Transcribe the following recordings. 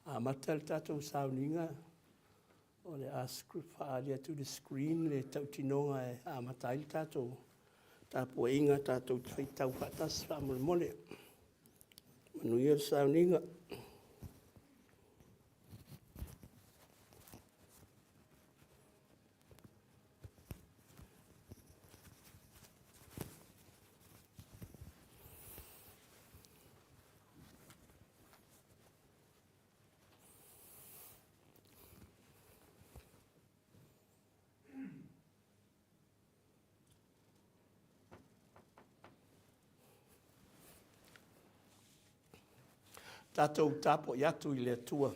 Amata le tatou sauniga, o le a faaali atu i le screen le tautinoga e amata ai le tatou tapuaiga tatou te faitau faatasi faamolemole. Manuia le sauniga. Tatou tapuai atu i le Atua.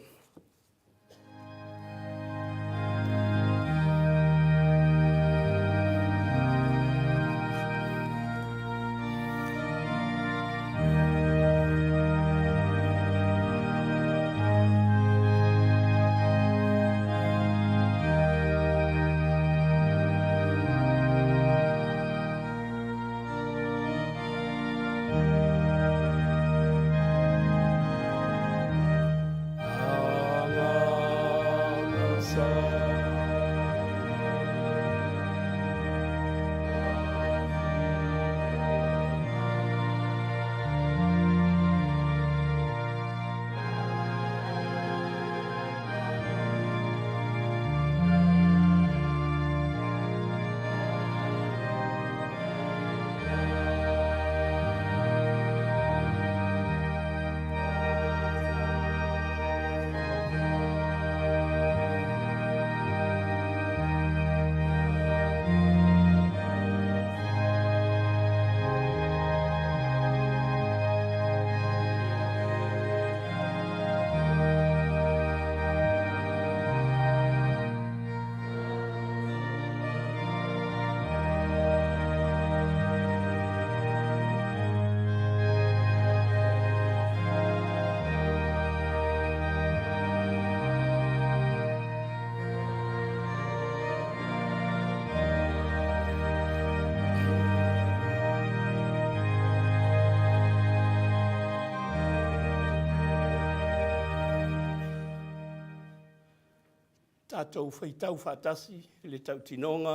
Tatou faitau faatasi i le tautinoga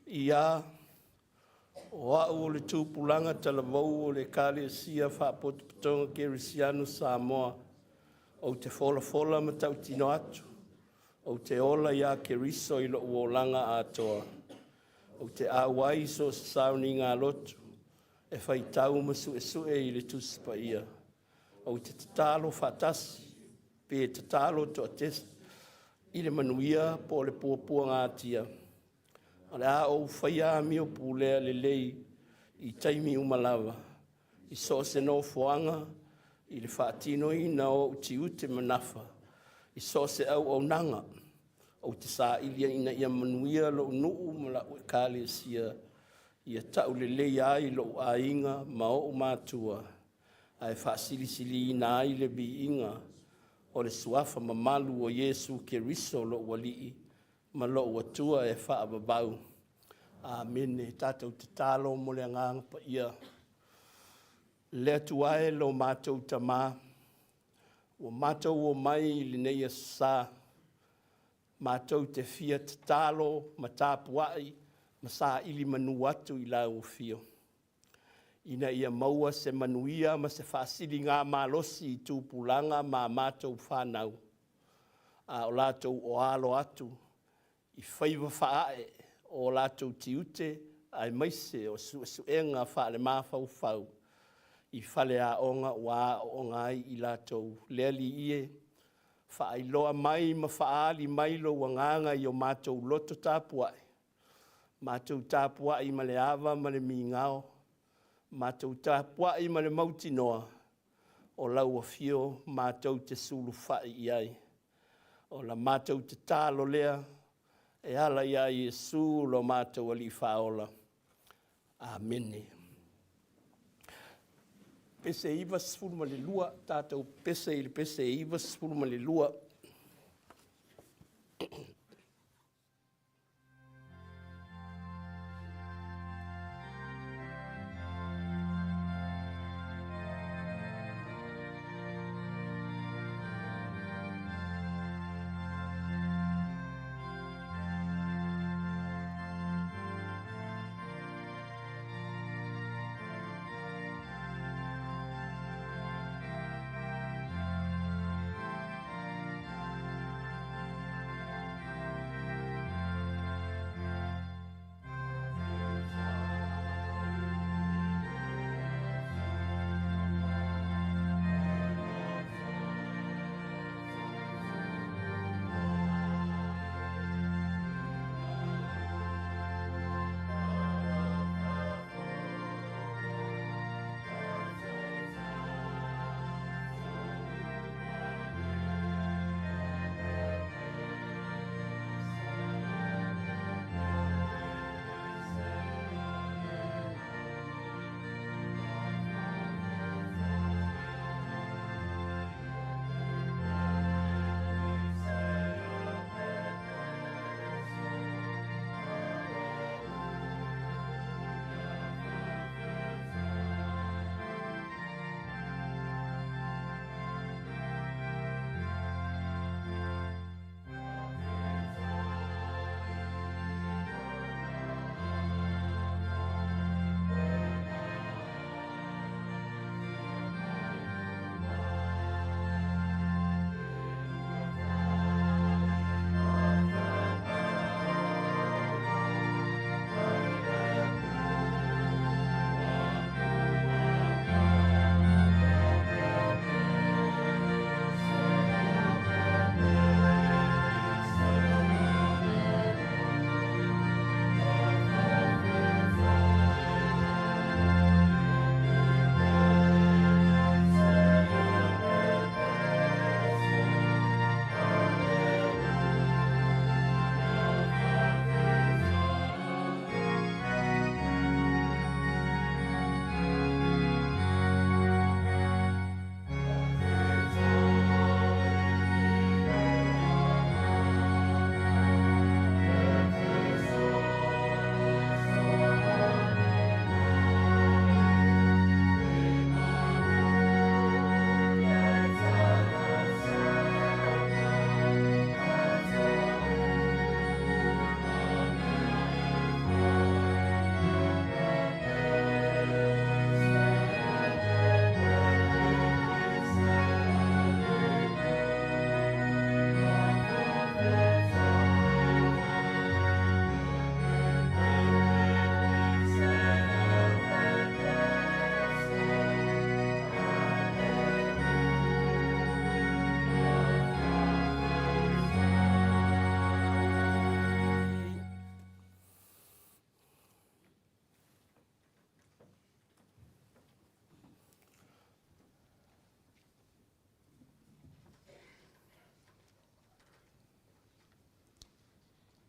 ia o au o le tupulaga talavou o le Ekalesia Faapotopotoga Kerisiano Samoa, ou te folafola ma tautino atu, ou te ola ia Keriso i lou olaga atoa. Ou te auai i so o se sauniga lotu e faitau ma suesue i le Tusi Paia. Ou te tatalo faatasi pe tatalo toatesi i le manuia po o le puapuagatia. O le a ou faia amio pulea lelei i taimi uma lava i so o se nofoaga i le faatinoina o ou tiute ma nafa i so o se auaunaga. Ou te sailia ina ia manuia lou nuu ma lau Ekalesia, ia tauleleia ai lou aiga ma o'u matua, ae faasilisiliina ai le viiga o le Suafa mamalu o Iesu Keriso lou Alii ma lou Atua e faavavau. Amene. Tatou tatalo mo le Agaga Paia. Le Atua e lo matou Tama, ua matou omai i lenei aso Sa matou te fia tatalo ma tapuai ma saili manu atu i Lau Afio, ina ia maua se manuia ma se faasiligamalosi i tupulaga ma a matou fanau a o latou o alo atu i faiva faaae o o latou tiute aemaise o suesuega faalemafaufau i faleaoga ua aooga ai i latou. Le Alii e, faailoa mai ma faaali mai lou Agaga i o matou loto tapuai, matou tapuai ma le ava ma le migao, matou tapuai ma le mautinoa o lau Afio matou te sulufai i ai. O la matou tatalo lea e ala ia Iesu lo matou Alii Faaola. Amene. Pese 92, tatou pepese i le pese 92.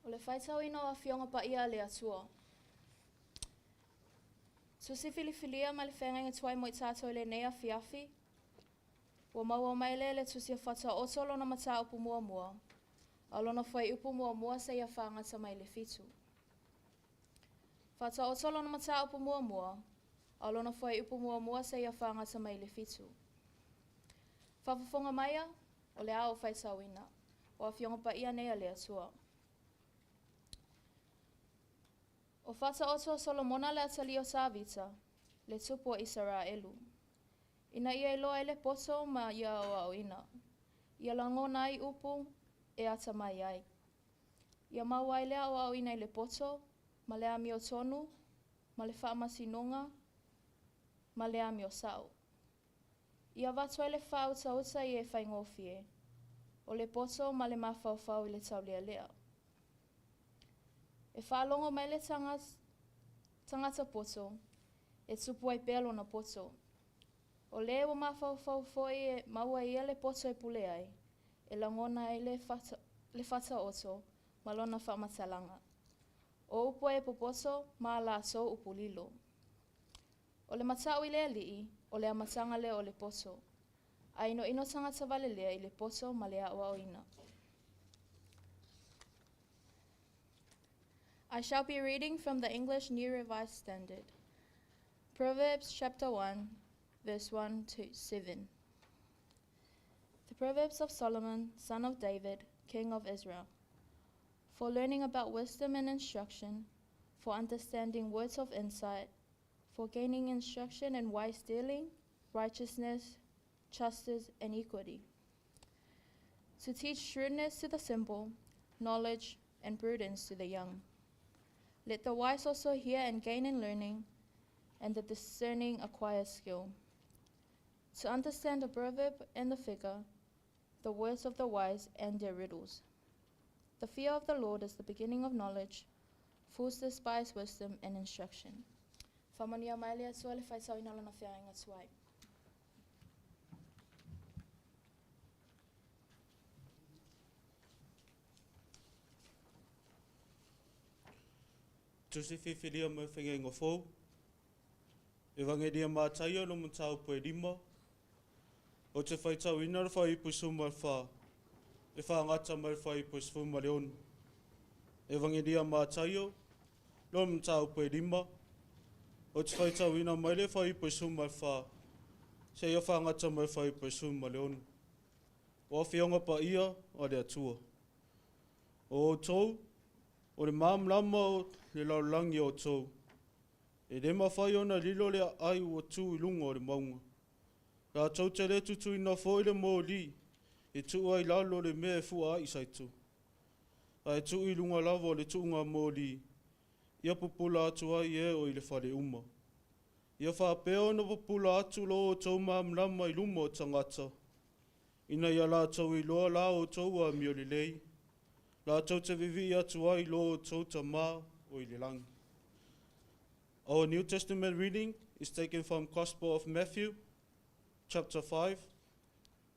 O le faitauina o Afioga Paia a le Atua. Tusi filifilia ma le feagaiga tuai mo i tatou i lenei afiafi. Ua maua mai lea i le tusi a Fataoto lona mataupu muamua, a o lona fuaiupu muamua seia fagata mai le fitu. Fataoto lona mataupu muamua, a o lona fuaiupu muamua seia fagata mai le fitu. Faafofoga maia, o le a ou faitauina. O Afioga Paia nei a le Atua. O Fataoto a Solomona le atalii o Tavita, le tupu o Isaraelu. Ina ia iloa ai le poto ma ia aoaoina. Ia lagona ai upu e atamai ai. Ia maua ai le aoaoina i le poto, ma le amiotonu, ma le faamasinoga, ma le amio sao. Ia avatu ai le faautauta i e faigofie, o le poto ma le mafaufau i le taulealea. E faalogo mai le tagata poto, e tupu ai pea lona poto. O le ua mafaufau foi e maua e ia le poto e pule ai, e lagona ai le Fataoto ma lona faamatalaga. O upu a e popoto ma a latou upu lilo. O le matau i le alii, o le amataga lea o le poto. A inoino tagata valelea i le poto ma le aoaoina. I shall be reading from the English New Revised Standard. Proverbs chapter 1, verse 1 to 7. The Proverbs of Solomon, son of David, king of Israel. For learning about wisdom and instruction, for understanding words of insight, for gaining instruction in wise dealing, righteousness, justice, and equity. To teach shrewdness to the simple, knowledge and prudence to the young. Let the wise also hear and gain in learning, and the discerning acquire skill. To understand the proverb and the figure, the words of the wise and their riddles. The fear of the Lord is the beginning of knowledge. Fools despise wisdom and instruction. Faamanuia mai le Atua i le faitauina o lana feagaiga tuai. Tusi Filifilia mo Feagaiga Fou, Evagelia Mataio lo mataupu e lima, ou te faitauina le fuaiupu 14, e faagata mai le fuaiupu 16. Evagelia Mataio lo mataupu e lima, ou te faitauina mai le fuaiupu 14, seia faagata mai le fuaiupu 16. O Afioga Paia a le Atua. O outou, o le malamalama o le lalolagi outou. E le mafai ona lilo le aai ua tu i luga o le mauga. Latou te le tutuina foi le moli e tuu ai lalo le mea e fua ai saito. Ae tuu i luga lava o le tuuga moli, ia pupula atu ai e o i le fale uma. Ia faapea ona pupula atu lo outou malamalama i luma o tagata, ina ia latou iloa la outou amio lelei, latou te vivi'i atu ai lo outou Tamā o i le lagi. Our New Testament reading is taken from Gospel of Matthew, chapter 5.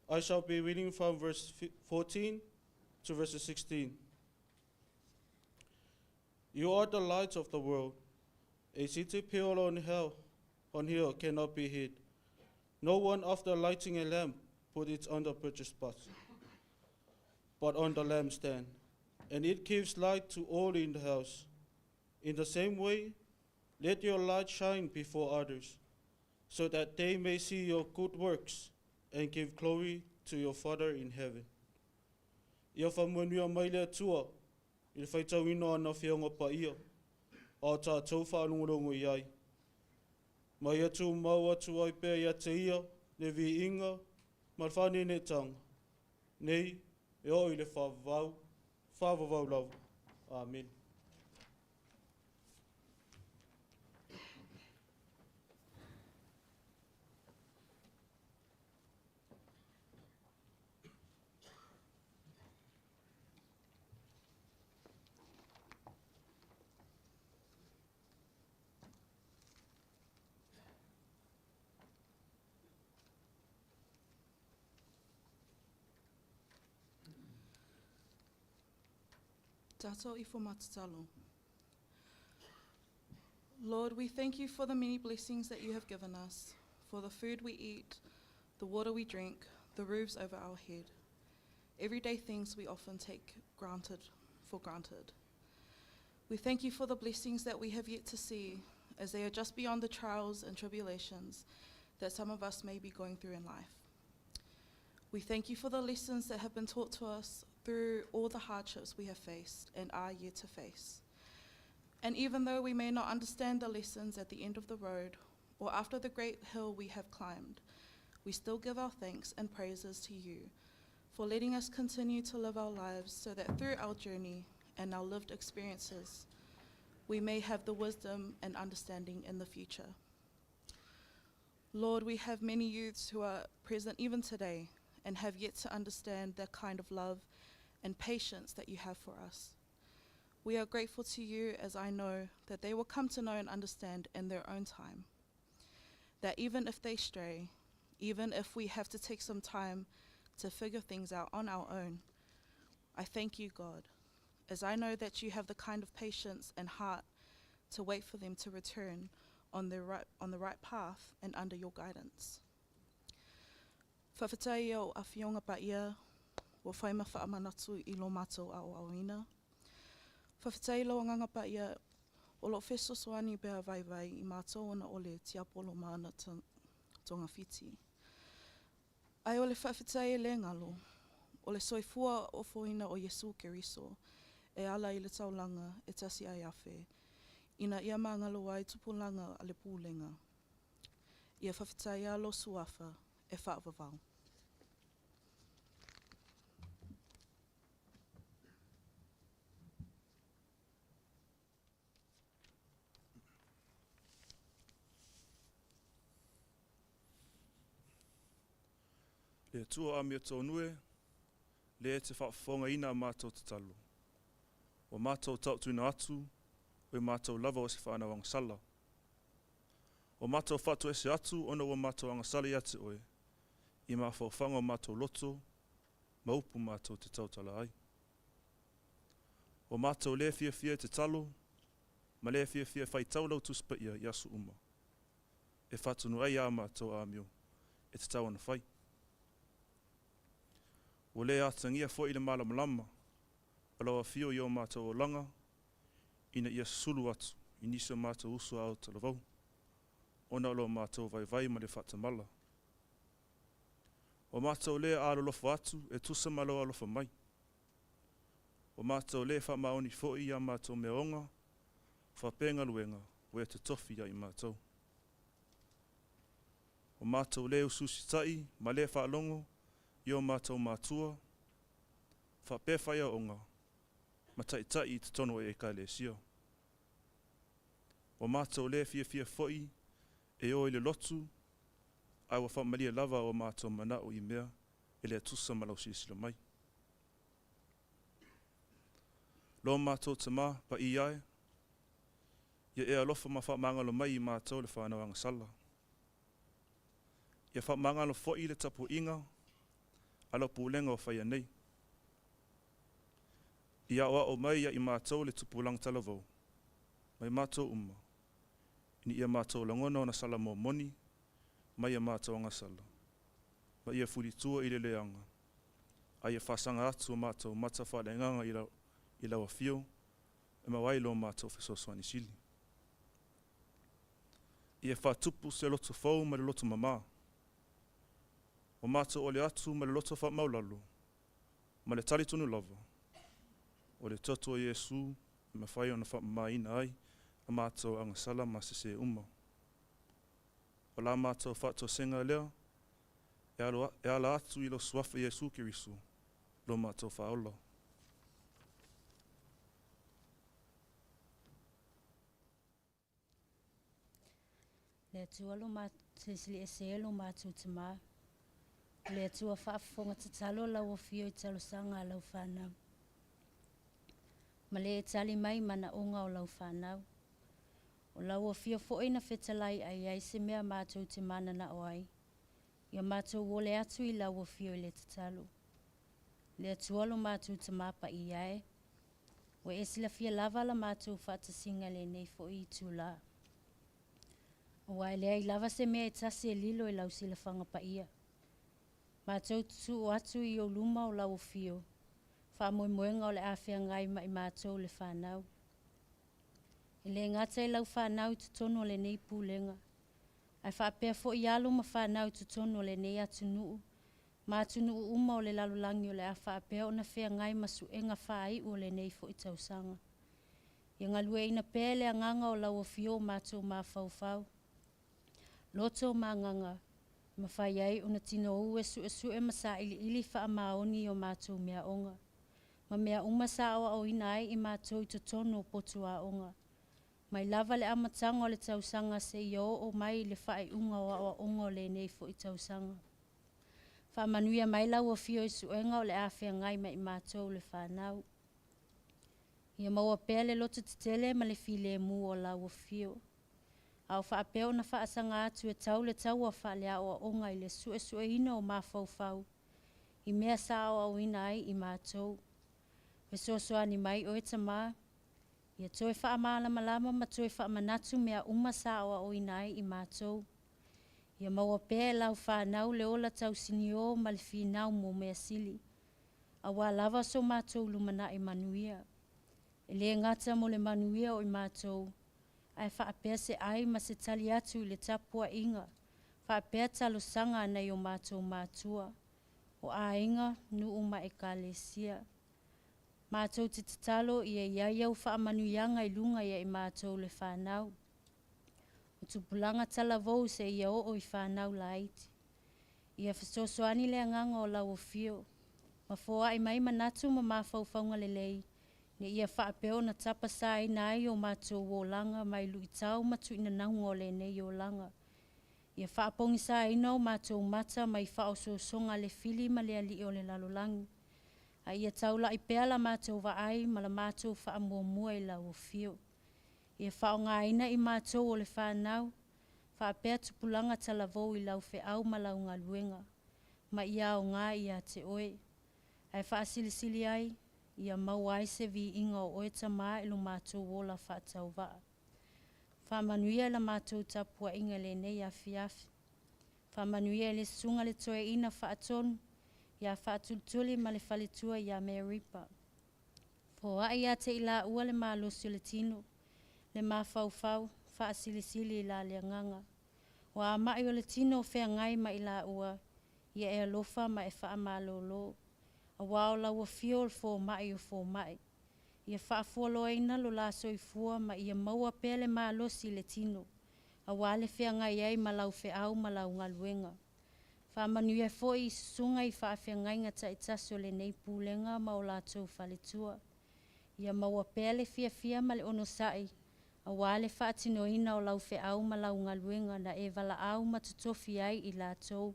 I shall be reading from verse 14 to verse 16. You are the light of the world. A city built on hill cannot be hid. No one after lighting a lamp put it under purchase basket, but on the lampstand, and it gives light to all in the house. In the same way, let your light shine before others, so that they may see your good works and give glory to your Father in heaven. Ia faamanuia mai le Atua i le faitauina o ana Afioga Paia, a o tatou faalogologo i ai. Ma ia tumau atu ai pea ia te ia le viiga ma le faaneeneetaga, nei e oo i le faavavau, faavavau lava. Amene. Tato ifo matatalo. Lord, we thank you for the many blessings that you have given us, for the food we eat, the water we drink, the roofs over our head, everyday things we often take granted for granted. We thank you for the blessings that we have yet to see, as they are just beyond the trials and tribulations that some of us may be going through in life. We thank you for the lessons that have been taught to us through all the hardships we have faced and are yet to face. And even though we may not understand the lessons at the end of the road or after the great hill we have climbed, we still give our thanks and praises to you for letting us continue to live our lives so that through our journey and our lived experiences, we may have the wisdom and understanding in the future. Lord, we have many youths who are present even today and have yet to understand the kind of love and patience that you have for us. We are grateful to you as I know that they will come to know and understand in their own time. That even if they stray, even if we have to take some time to figure things out on our own, I thank you, God, as I know that you have the kind of patience and heart to wait for them to return on the right, on the right path and under your guidance. Faafetai i lau Afioga Paia, ua whai ma whaamanatu i lo mātou aoaoina. Faafetai i lou Agaga Paia o lo o fesoasoani pea vaivai i matou ona o le tiapolo ma ana togafiti. Ae o le faafetai e le galo, o le soifua ofoina o Iesu Keriso e ala i le taulaga e tasi ai afe, ina ia magalo ai tupulaga a le Pulega. Ia faafetaia lou Suafa e faavavau. Le Atua amiotonu e, lea e te faafofogaina a matou tatalo. Ua matou taotoina atu, o e matou lava o se fanau agasala. Ua matou faatoese atu ona ua matou agasala ia te oe, i mafaufauga o matou loto, ma upu matou te tautala ai. Ua matou le fiafia e tatalo, ma le fiafia e faitau lau Tusi Paia i aso uma, e faatonu ai a matou amio e tatau ona fai. Ua le atagia foi le malamalama o lau afio i o matou olaga, ina ia susulu atu i nisi o matou uso a aotalavou, ona o lo matou vaivai ma le faatamala. Ua matou le alolofa atu e tusa ma lou alofa mai. Ua matou le faamaoni foi ia matou meaoga, faapea galuega ua e totofi ia i matou. Ua matou le usiusitai ma le faalogo i o matou matua, faapea faiaoga ma taitai i totonu o Ekalesia. Ua matou le fiafia foi e o i le lotu, ae ua faamalie lava o matou manao i mea e le tusa ma lau silasila mai. Lo matou Tamā Paia e, ia e alofa ma faamagalo mai i matou le fanau agasala. Ia faamagalo foi le tapuaiga a lau pulega o faia nei. Ia aoao mai ia i matou le tupulaga talavou, mai matou uma, ina ia matou lagona ona sala momoni mai ia matou agasala, ma ia fulitua i le leaga, a ia faasaga atu o matou mata faaleagaga i lau afio, e maua ai lo matou fesoasoani sili. Ia faatupu se loto fou ma le loto mamā. Ua matou ole atu ma le loto faamaualalo, ma le talitonu lava, o le toto o Iesu e mafai ona faamamaina ai a matou agasala ma sesē uma. O la matou faatosega lea, e ala atu i lou Suafa Iesu Keriso, lo matou Faaola. Le Atua lo Silisili Ese e lo matou Tamā. O le Atua faafofoga tatalo lau afio i talosaga a lau fanau. Ma le e tali mai manaoga o lau fanau. O lau afio foi na fetalai ai ai se mea matou te mananao ai. Ia matou ole atu i lau afio i le tatalo. Le Atua lo matou Tamā Paia e. Ua e silafia lava la matou faatasiga i lenei foi itulā. Auā e leai lava se mea e tasi e lilo i lau silafaga paia. Matou te tuu atu i ou luma o lau afio, faamoemoega o le a feagai ma i matou le fanau. E le gata i lau fanau i totonu o lenei pulega, ae faapea foi alo ma fanau i totonu o lenei atunuu, ma atunuu uma o le lalolagi o le a faapea ona feagai ma suega faaiu o lenei foi tausaga. Ia galueaiina pea e le agaga o lau afio o matou mafaufau, loto ma agaga, e mafai ai ona tinou e suesue ma sailiili faamaoni i o matou meaoga, ma mea uma sa aoaoina ai i matou i totonu o potu aoga, mai lava le amataga o le tausaga seia oo mai i le faaiuga o aoaoga o lenei foi tausaga. Faamanuia mai lau afio i suega o le a feagai ma i matou le fanau. Ia maua pea le loto tetele ma le filemu o lau afio. A o faapea ona faasaga atu e tau le taua faaleaoaoga i le suesueina o mafaufau i mea sa aoaoina ai i matou. Fesoasoani mai oe Tamā, ia toe faamalamalama ma toe faamanatu mea uma sa aoaoina ai i matou. Ia maua pea e lau fanau le ola tausinio ma le finau mo mea sili, auā lava so matou lumanai manuia. E le gata mo le manuia o i matou, ae faapea se ai ma se tali atu i le tapuaiga faapea talosaga a nai o matou matua, o aiga, nuu ma ekalesia. Matou te tatalo ia i ai au faamanuiaga i luga ia i matou le fanau, o tupulaga talavou seia oo i fanau laiti. Ia fesoasoani le agaga o lau afio, ma foai mai manatu ma mafaufauga lelei, ina ia faapea ona tapasaina ai o matou olaga mai luitau ma tuinauga o lenei olaga. Ia faapogisaina o matou mata mai faaosoosoga a le fili ma le alii o le lalolagi, a ia taulai pea la matou vaai ma la matou faamuamua i lau afio. Ia faaaogaina i matou o le fanau, faapea tupulaga talavou i lau feau ma lau galuega, ma ia aoga ia te oe. Ae faasilisili ai, ia maua ai se viiga o oe Tamā i lo matou ola faatauvaa. Faamanuia i la matou tapuaiga i lenei afiafi. Faamanuia i le susuga i le toeaina faatonu ia Faatulituli ma le faletua ia Meripa. Foai ia te i laua le malosi o le tino, le mafaufau, faasilisili i la le agaga. O a mai o le tino o feagai ma i laua, ia e alofa ma e faamalolo. Auā o lau afio o le fomai o fomai. Ia faafualoaina lo la soifua ma ia maua pea le malosi i le tino, auā le feagai ai ma lau feau ma lau galuega. Faamanuia foi i susuga i faafeagaiga taitasi o lenei pulega ma o latou faletua. Ia maua pea le fiafia ma le onosai, auā le faatinoina o lau feau ma lau galuega na e valaau ma totofi ai i latou.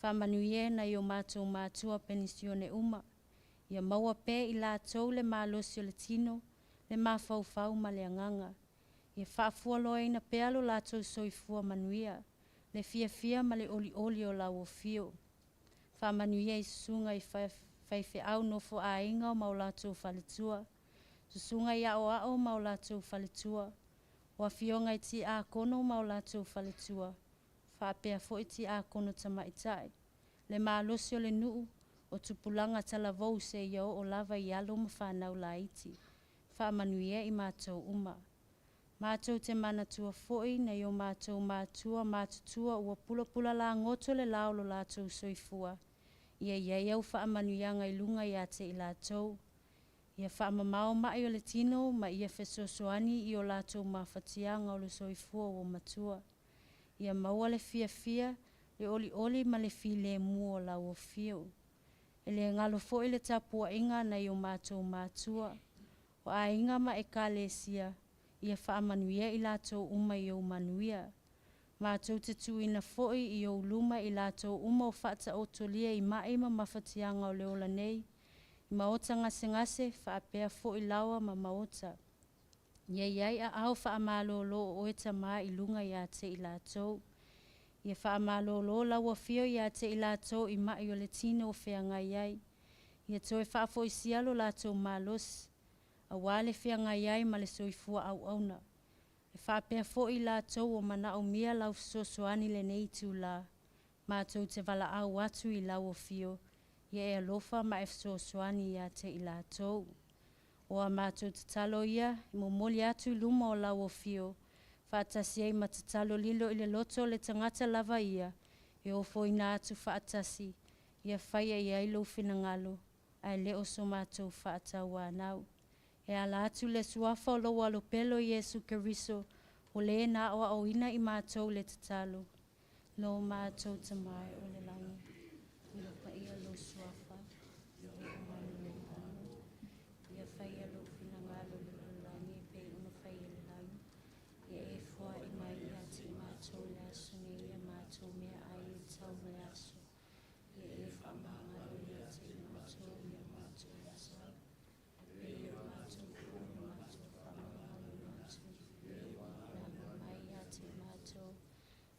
Faamanuia nai o matou matua penisione uma, ia maua pea e i latou le malosi o le tino, le mafaufau ma le agaga. Ia faafualoaina pea lo latou soifua manuia, le fiafia ma le olioli o lau afio. Faamanuia i susuga i faifeau nofoaiga ma o latou faletua, susuga i aoao ma o latou faletua, o afioga i tiakono ma o latou faletua, faapea foi tiakono tamaitai, le malosi o le nuu, o tupulaga talavou seia oo lava i alo ma fanau laiti. Faamanuia i matou uma. Matou te manatua foi nai o matou matua matutua ua pulapula lagoto le la o lo latou soifua, ia i ai au faamanuiaga i luga ia te i latou. Ia faamamao mai o le tino ma ia fesoasoani i o latou mafatiaga o le soifua ua matua. Ia maua le fiafia, le olioli ma le filemu o lau afio. E le galo foi le tapuaiga a nai o matou matua, o aiga ma ekalesia, ia faamanuia i latou uma i ou manuia. Matou te tuuina foi i ou luma i latou uma o faataotolia i mai ma mafatiaga o le ola nei, i maota gasegase faapea foi laoa ma maota. Ia i ai aao faamalolo o oe Tamā i luga ia te i latou. Ia faamalolo lau afio ia te i latou i mai o le tino o feagai ai. Ia toe faafoisia lo latou malosi. Auā le feagai ai ma le soifua auauna. E faapea foi i latou o manaomia lau fesoasoani i lenei itulā, matou te valaau atu i lau afio, ia e alofa ma e fesoasoani ia te i latou. O a matou tatalo ia e momoli atu i luma o lau afio, faatasi ai ma tatalo lilo i le loto o le tagata lava ia e ofoina atu faatasi, ia faia i ai lou finagalo, ae le o so matou faatauanau. E ala atu i le suafa o lou Alopelo Iesu Keriso, o le na aoaoina i matou le tatalo. Lo matou Tama e o le lagi, ia paia lou suafa, ia oo mai lou Malo, ia faia lou finagalo i le lalolagi e pei ona fai i le lagi. Ia e foai mai ia te i matou i le aso nei a matou meaai e tatau mo le aso. Ia e faamagalo ia te i matou i a matou asau, e pei ona matou foi na matou faamagaloina atu. Laga mai ia te i matou,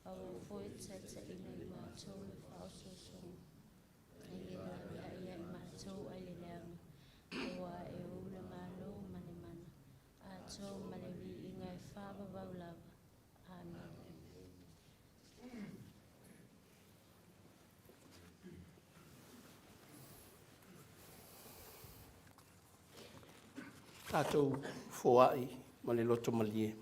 aua foi e te taitaiina i matou i le faaosoosoga, a ia laveai ia i matou ai le leaga, auā e ou le Malo ma le mana, atoa ma le viiga e faavavau lava. Amene. Tatou foai ma le loto malie.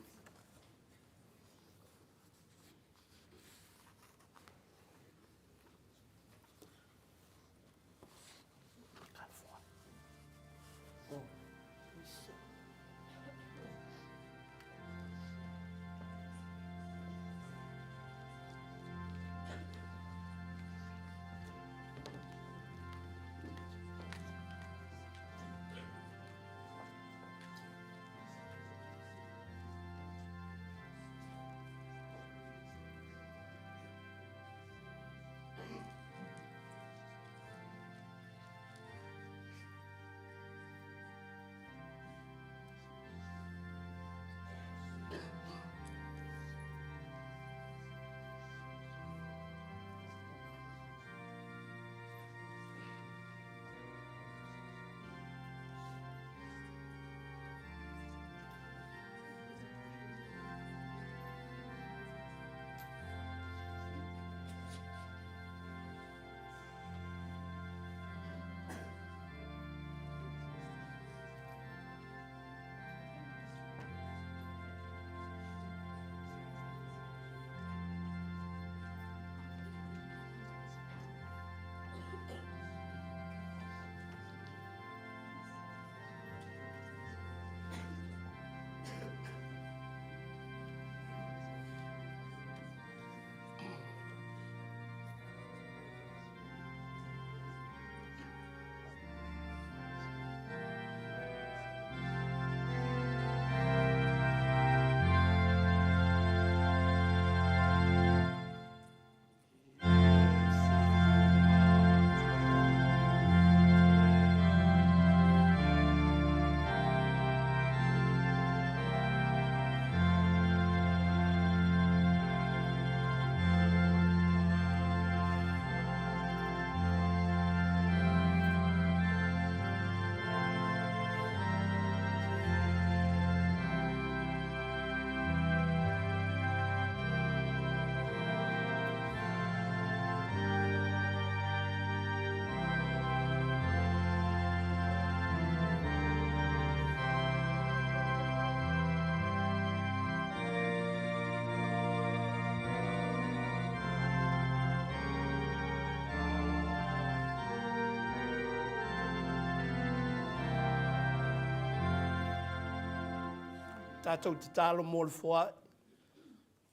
Tatou tatalo mo le foai,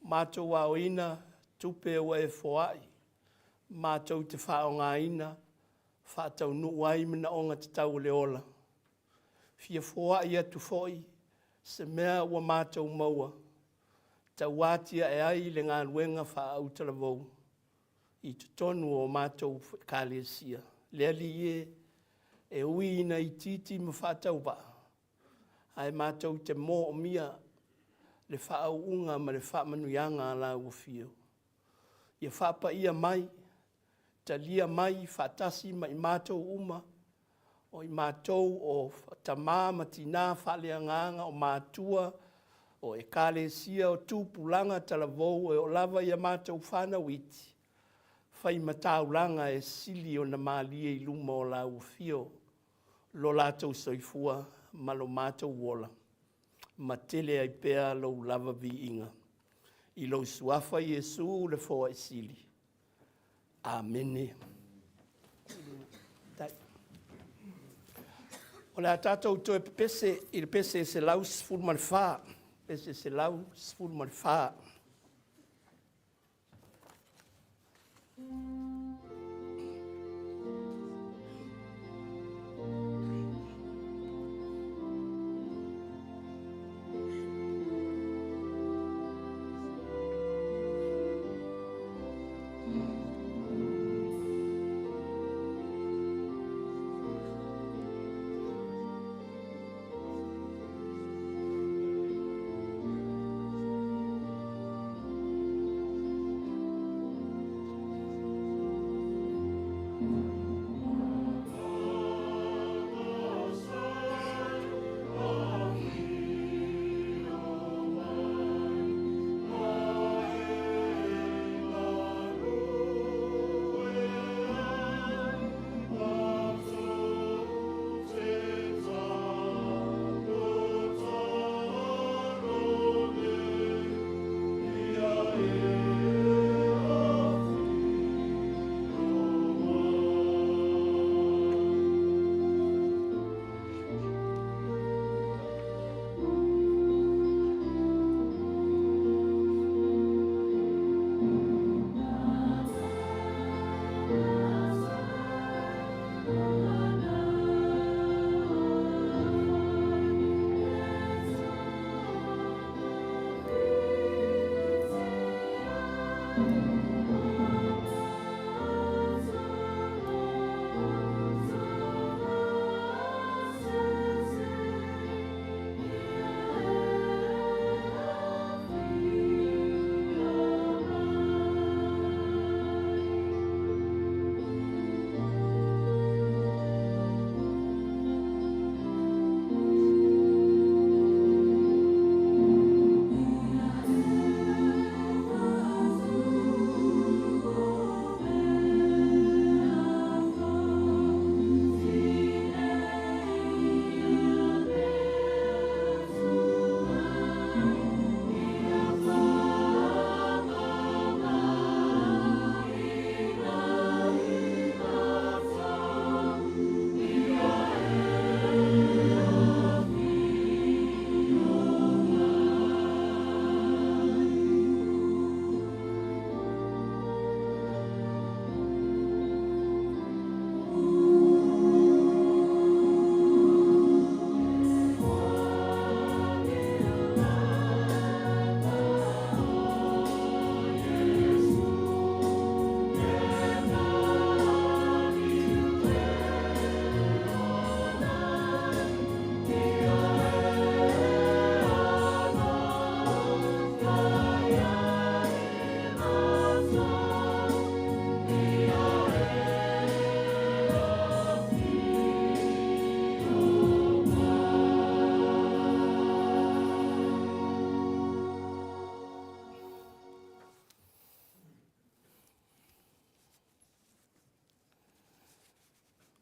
matou aoina tupe ua e foai, matou te faaaogaina, faataunuu ai manaoga tatau o le ola. Fia foai atu foi se mea ua matou maua, tauatiae ai le galuega faaautalavou i totonu o matou Ekalesia. Le Alii e, e ui ina itiiti ma faatauvaa, ae matou te moomia le faauuga ma le faamanuiaga a lau afio. Ia faapaia mai, talia mai faatasi ma i matou uma. O i matou o tamā ma tinā faaleagaga o matua o ekalesia o tupulaga talavou e oo lava ia matou fanau iti, fai ma taulaga e sili ona malie i luma o lau afio lo latou soifua ma lo matou ola, ma tele ai pea lou lava viiga. I lou Suafa Iesu le Foai Sili. Amene. O le a tatou toe pepese i le pese 114, pese 114.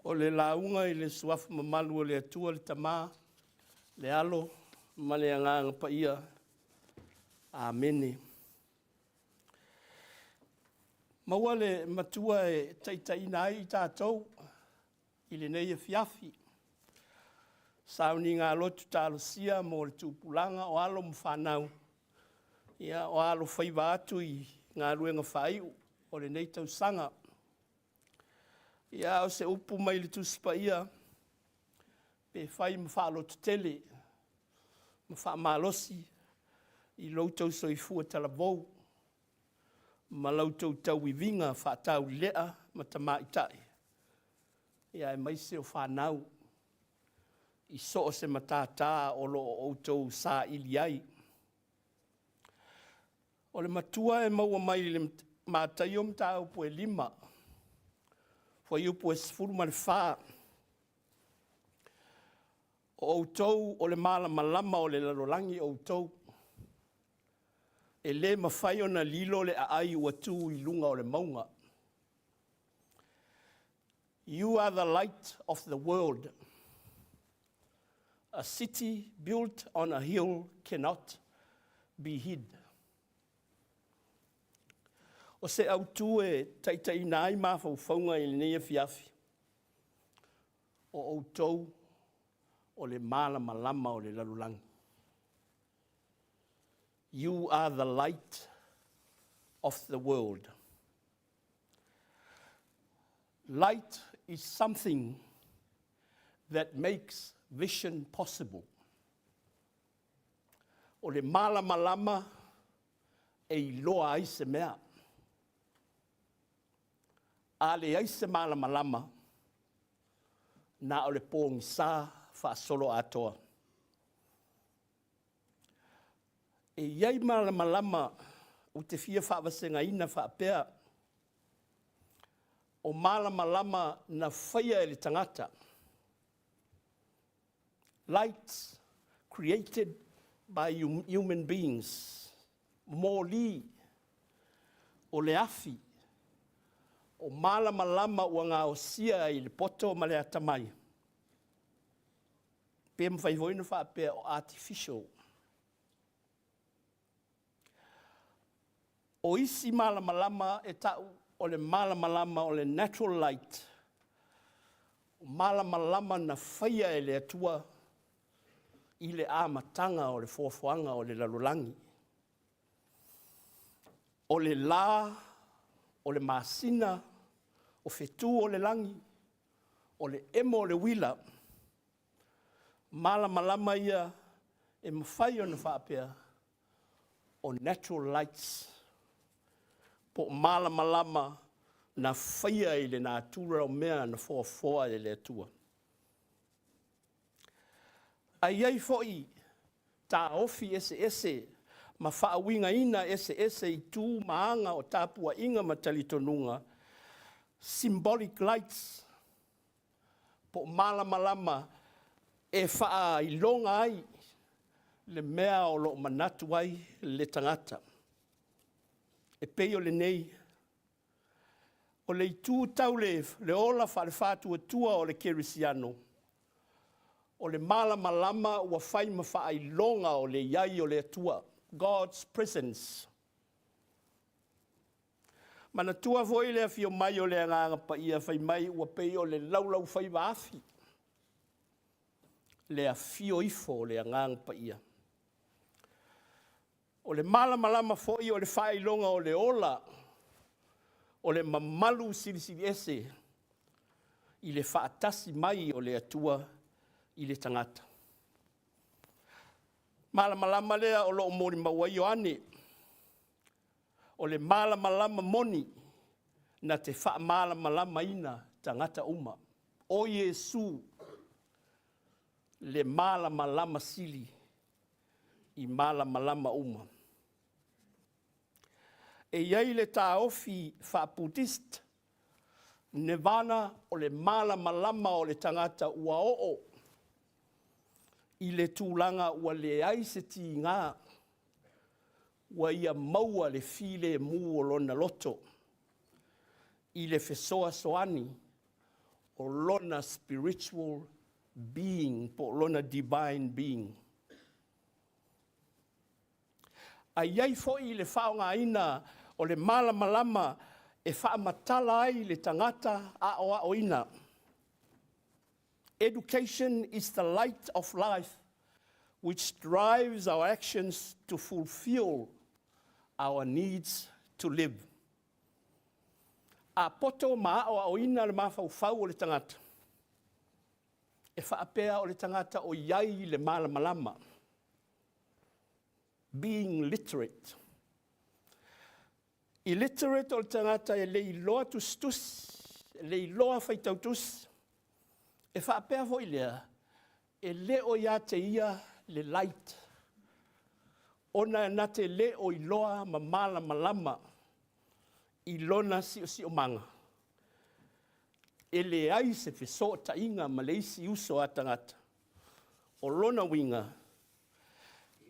O le lauga i le Suafa mamalu o le Atua le Tama, le Alo ma le Agaga Paia. Amene. Maua le matua e taitaiina ai i tatou i lenei afiafi, sauniga lotu talosia mo le tupulaga o alo ma fanau, ia o alofaiva atu i galuega faaiu o lenei tausaga. Ia, a o se upu mai le Tusi Paia, pe fai ma faalototele ma faamalosi i lo outou soifua talavou ma la outou tauiviga faataulelea ma tamaitai, aemaise o fanau i so o se matata o lo o outou saili ai. O le matua e maua mai le Mataio mataupu e 5, fuaiupu e 14. O outou o le malamalama o le lalolagi outou. E lē mafai ona lilo le aai ua tu i luga o le mauga. You are the light of the world. A city built on a hill cannot be hid. O se autū e taitaiina ai mafaufauga i lenei afiafi, o outou o le malamalama o le lalolagi. You are the light of the world. Light is something that makes vision possible. O le malamalama e iloa ai se mea. A leai se malamalama, na o le pogisa faasoloatoa. E i ai malamalama ou te fia faavasegaina faapea, o malamalama na faia e le tagata. Lights created by human beings. Moli o le afi, o malamalama ua gaosia i le poto ma le atamai, pe mafai foi ona faapea o artificial. O isi malamalama e ta'u o le malamalama o le natural light, o malamalama na faia e le Atua i le amataga o le foafoaga o le lalolagi. O le lā, o le masina, o fetū o le lagi, o le emo o le uila, malamalama ia e mafai ona faapea o natural lights, po o malamalama na faia i le natura o mea na foafoa e le Atua. Ae i ai foi taofi eseese ma faauigaina eseese i tu ma aga o tapuaiga ma talitonuga, symbolic lights, po o malamalama e faailoga ai le mea o lo o manatu ai le tagata. E pei o lenei, o le itu tau le ola faale-faatuatua o le kerisiano, o le malamalama ua fai ma faailoga o le i ai o le Atua, God's presence. Manatua foi le afio mai o le Agaga Paia fai mai ua pei o le laulaufaiva afi le afio ifo o le Agaga Paia. O le malamalama foi o le faailoga o le ola, o le mamalu silisiliese i le faatasi mai o le Atua i le tagata. Malamalama lea o lo o molimau ai Ioane, o le malamalama moni na te faamalamalamaina tagata uma. O Iesu le malamalama sili i malamalama uma. E i ai le taofi faa-Buddhist, Nirvana o le malamalama o le tagata ua oo i le tulaga ua leai se tiga, ua ia maua le filemu o lona loto i le fesoasoani o lona spiritual being po o lona divine being. Ae i ai foi le faaaogaina o le malamalama e faamatala ai le tagata aoaoina. Education is the light of life which drives our actions to fulfill our needs to live. A poto ma aoaoina le mafaufau o le tagata, e faapea o le tagata o i ai i le malamalama, being literate. Illiterate o le tagata e le iloa tusitusi, e le iloa faitau tusi. E faapea foi lea, e le o ia te ia le light, ona na te le o iloa ma malamalama i lona siosiomaga. E leai se fesootaiga ma le isi uso a tagata, O lona uiga,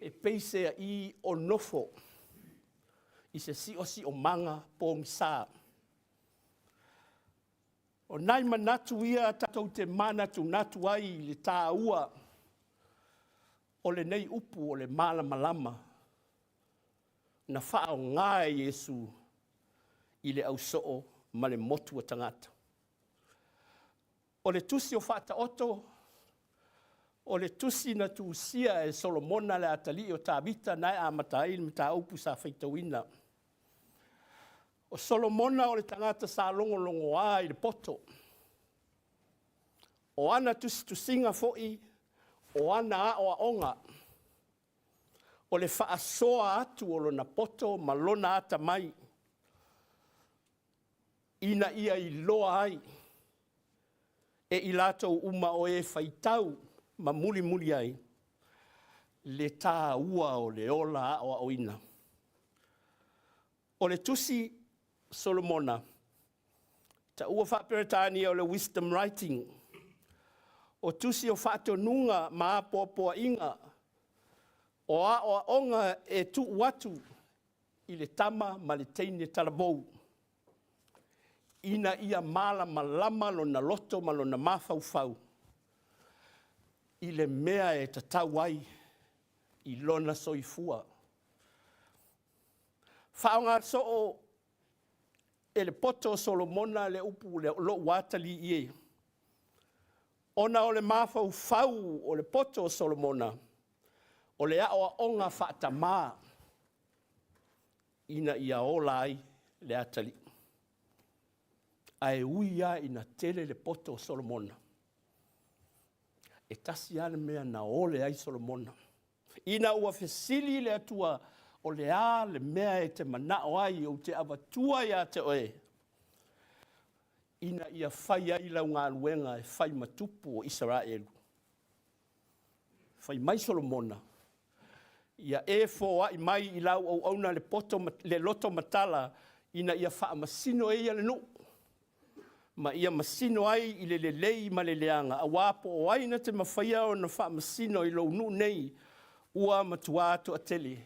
e peiseai o nofo i se siosiomaga pogisa. O nai manatu ia tatou te manatunatu ai i le tāua o lenei upu o le malamalama na faaaoga e Iesu i le ausoo ma le motu o tagata. O le tusi o Faataoto, o le tusi na tusia e Solomona le atalii o Tavita na e amata ai le mataupu sa faitauina. O Solomona o le tagata sa logologoa i le poto. O ana tusitusiga foi, o ana aoaoga, o le faasoa atu o lona poto ma lona atamai ina ia iloa ai e i latou uma o e faitau ma mulimuli ai le taua o le ola aoaoina. O le tusi Solomona, taua faa-Peretania o le Wisdom Writing, o tusi o faatonuga ma apoapoaiga, o aoaoga e tuu atu i le tama ma le teine talavou, ina ia malamalama lona loto ma lona mafaufau i le mea e tatau ai i lona soifua. Faaaoga soo e le poto o Solomona le upu lou atalii e, ona o le mafaufau o le poto o Solomona, o le aoaoga faatama ina ia ola ai le atalii. Ae ui lava ina tele le poto o Solomona, e tasi lava le mea na ole ai Solomona. Ina ua fesili le Atua, o le a le mea e te manao ai ou te avatua ia te oe ina ia fai ai lau galuega e fai ma tupu o Isaraelu? Fai mai Solomona, ia e foai mai i lau auauna le poto le loto matala ina ia faamasino e ia le nuu ma ia masino ai i le lelei ma le leaga, aua po o ai na te mafaia ona faamasino i lou nuu nei ua matua toatele.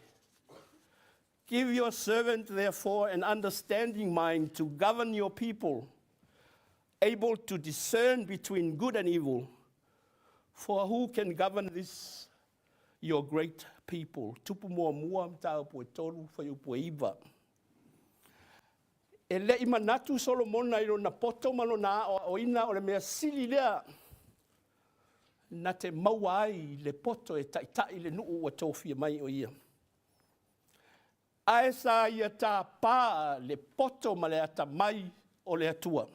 Give your servant therefore an understanding mind to govern your people, able to discern between good and evil. For who can govern this your great people? Tupu Muamua, mataupu e 3, fuaiupu e 9. E le i manatu Solomona i lona poto ma lona aoaoina o le mea sili lea na te maua ai le poto e taitai le nuu ua tofia mai o ia. Ae sa ia tapa le poto ma le atamai o le Atua.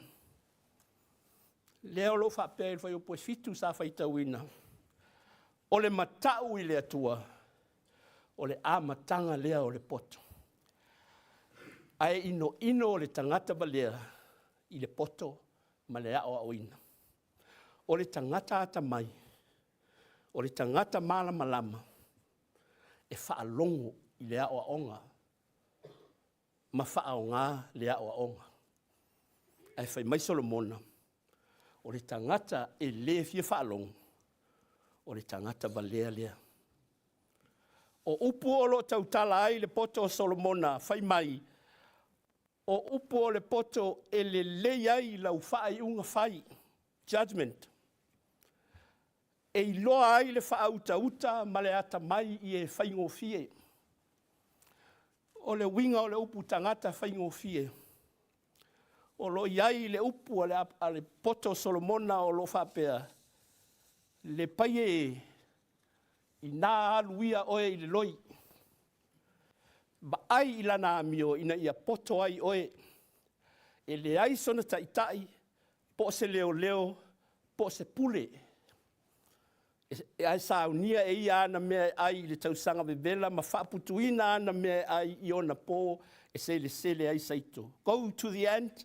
Lea o lo o faapea i le fuaiupu e 7 sa faitauina, o le matau i le Atua, o le amataga lea o le poto. Ae inoino le tagata valea i le poto ma le aoaoina. O le tagata atamai, o le tagata malamalama, e faalogo i le aoaoga ma faaaoga le aoaoga. Ae fai mai Solomona, o le tagata e le fia faalogo, o le tagata valea lea. O upu o lo o tautala ai le poto o Solomona, fai mai, o upu o le poto e lelei ai lau faaiuga fai, judgment, e iloa ai le faautauta ma le atamai i e faigofie. O le uiga o le upu tagata faigofie, o lo o i ai le upu a le poto o Solomona o lo o faapea, le paia e, ina alu ia oe i le loi, vaai i lana amio ina ia poto ai oe. E leai sona taitai, po o se leoleo, po o se pule, ae saunia e ia ana mea e ai i le tausaga vevela ma faaputuina ana mea e ai i ona po e selesele ai saito. Go to the ant,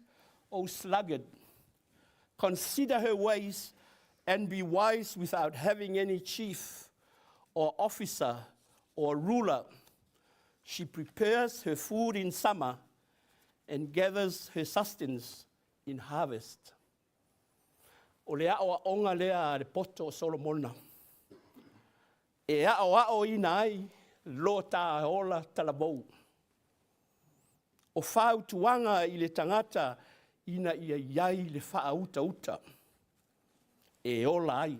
O sluggard. Consider her ways and be wise without having any chief or officer or ruler. She prepares her food in summer and gathers her sustenance in harvest. O le aoaoga lea a le poto o Solomona. E aoaoina ai lo ta ola talavou. O fautuaga i le tagata ina ia i ai le faautauta e ola ai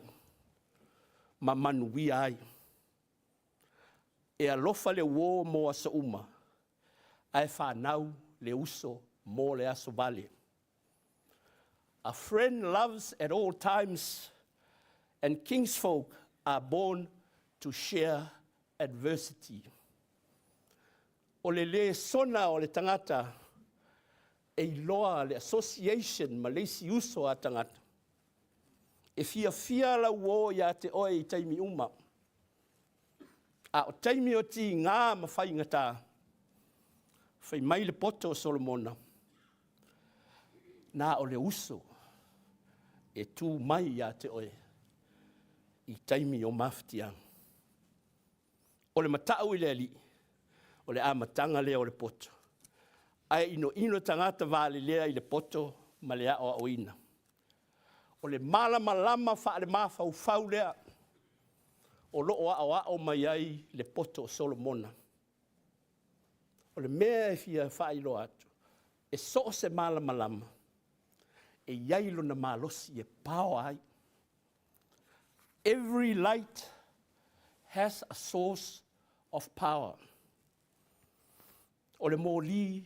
ma manuia ai. E alofa le uo mo aso uma, ae fanau le uso mo le aso vale. A friend loves at all times, and kinsfolk are born to share adversity. O le lesona o le tagata e iloa le association ma le isi uso a tagata. E fiafia lau uo ia te oe i taimi uma, a o taimi o tiga ma faigata, fai mai le poto o Solomona, na o le uso e tu mai ia te oe i taimi o mafatiaga. O le matau i le Alii, o le amataga lea o le poto, ae inoino tagata valelea i le poto ma le aoaoina. O le malamalama faale-mafaufau lea o lo o aoao mai ai le poto o Solomona. O le mea e fia faailoa atu, e so o se malamalama, e i ai lona malosi e power ai. Every light has a source of power. O le moli,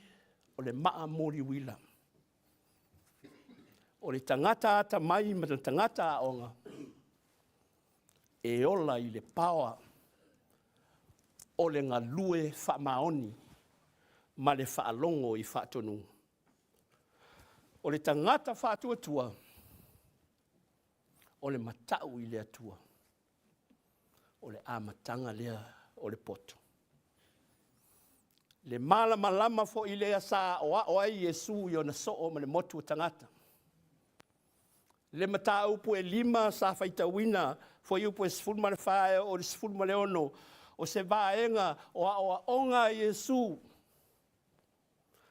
o le maa moli uila. O le tagata atamai ma le tagata aoga, e ola i le power o le galue faamaoni ma le faalogo i faatonuga. O le tagata faatuatua, o le matau i le Atua, o le amataga lea o le poto. Le malamalama foi lea sa aoao ai Iesu i ona soo ma le motu o tagata. Le mataupu e 5 sa faitauina, fuaiupu e 14 e oo i le 16, o se vaega o aoaoga a Iesu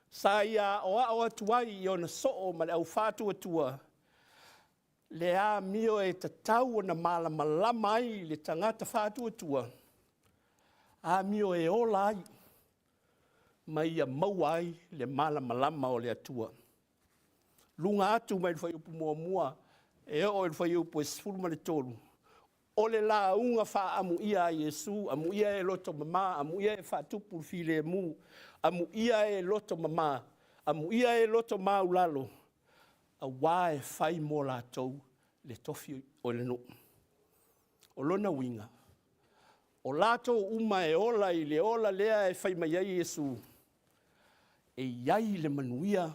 sa ia aoao atu ai i ona soo ma le aufaatuatua le amio e tatau ona malamalama ai le tagata faatuatua, amio e ola ai ma ia maua ai le malamalama o le Atua. Luga atu mai le fuaiupu 1 e oo i le fuaiupu e 13, o le lauga faaamuia a Iesu, amuia e loto mama, amuia e faatupu le filemu, amuia e loto mama, amuia e loto maualalo, aua e fai mo latou le tofi o le nuu. O lona uiga, o latou uma e ola i le ola lea e fai mai ai Iesu, e i ai le manuia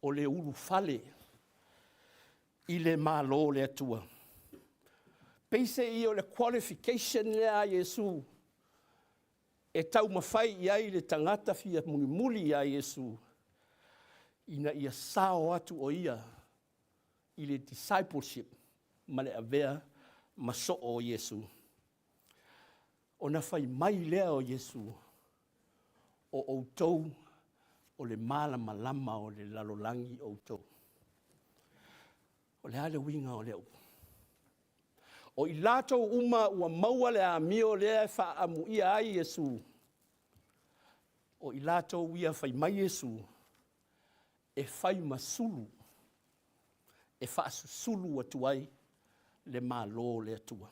o le ulufale i le Malo o le Atua. Peiseai o le qualification lea a Iesu e taumafai i ai le tagata fia mulimuli ia Iesu, ina ia sao atu o ia i le discipleship ma le avea ma soo o Iesu. Ona fai mai lea o Iesu, o outou o le malamalama o le lalolagi outou. O le a le uiga o lea upu? O i latou uma ua maua le amio lea e faaamuia ai Iesu, o i latou ia fai mai Iesu, e fai ma sulu e faasusulu atu ai le Malo o le Atua.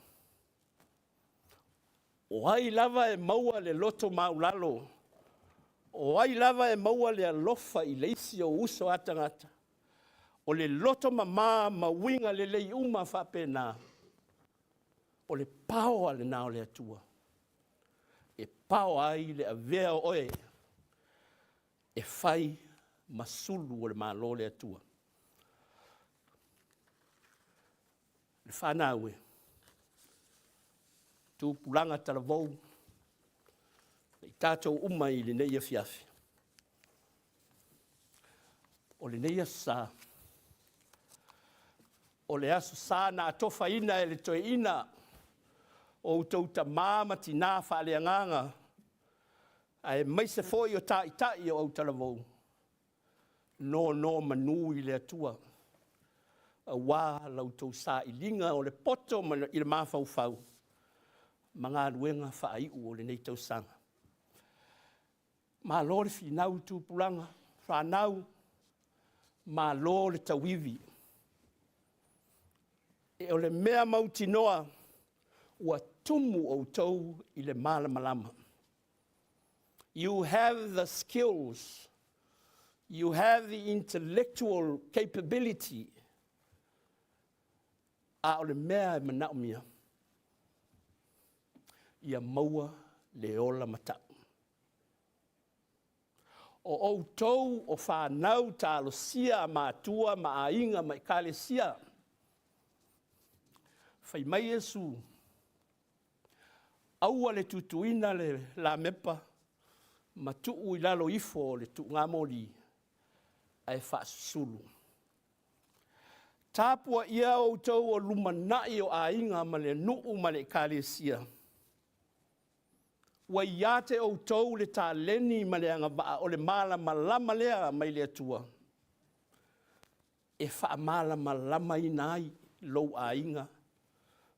O ai lava e maua le loto maualalo, o ai lava e maua le alofa i le isi ou uso a tagata, o le loto mama ma uiga lelei uma faapena, o le power lena o le Atua e power ai le avea o oe e fai ma sulu o le Malo o le Atua. Le fanau e, tupulaga talavou ma i tatou uma i lenei afiafi, o lenei Aso Sa, o le Aso Sa na atofaina e le toeaina, o outou tama ma tina faaleagaga aemaise foi o taitai o autalavou, nonomanu i le Atua aua la outou sailiga o le poto i le mafaufau. ma galuega faaiu o lenei tausaga. Malo le finau i tupulaga, fanau, malo le tauivi. E o le mea mautinoa ua tumu outou i le malamalama. You have the skills, you have the intellectual capability, a o le mea e manaomia, ia maua le ola matau. O outou o fanau talosia a matua ma aiga ma ekalesia. Fai mai Iesu, aua le tutuina le lamepa ma tuu i lalo ifo o le tuugamoli, ae faasusulu. Tapuaia outou o lumanai o aiga ma le nuu ma le ekalesia, ua ia te outou le taleni ma le agavaa o le malamalama lea mai le Atua e faamalamalamaina ai lou aiga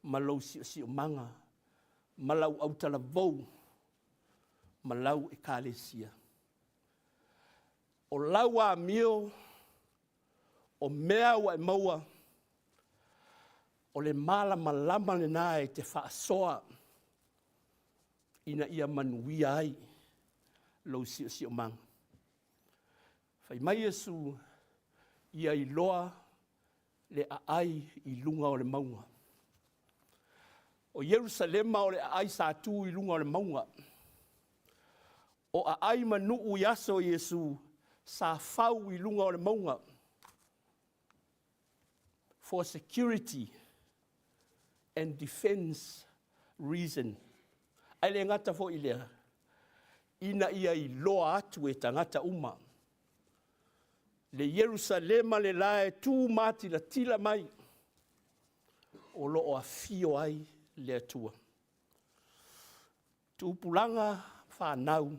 ma lou siosiomaga ma lau autalavou ma lau ekalesia. O lau amio, o mea ua e maua, o le malamalama lena e te faasoa ina ia manuia ai lou siosiomaga. Fai mai Iesu, ia iloa le aai i luga o le mauga. O Ierusalema o le aai sa tu i luga o le mauga. O aai ma nuu i aso o Iesu, sa fau i luga o le mauga for security and defense reason. Ae le gata foi i lea, ina ia iloa atu e tagata uma le Ierusalema le la e tu matilatila mai, o lo o afio ai le Atua. Tupulaga fanau,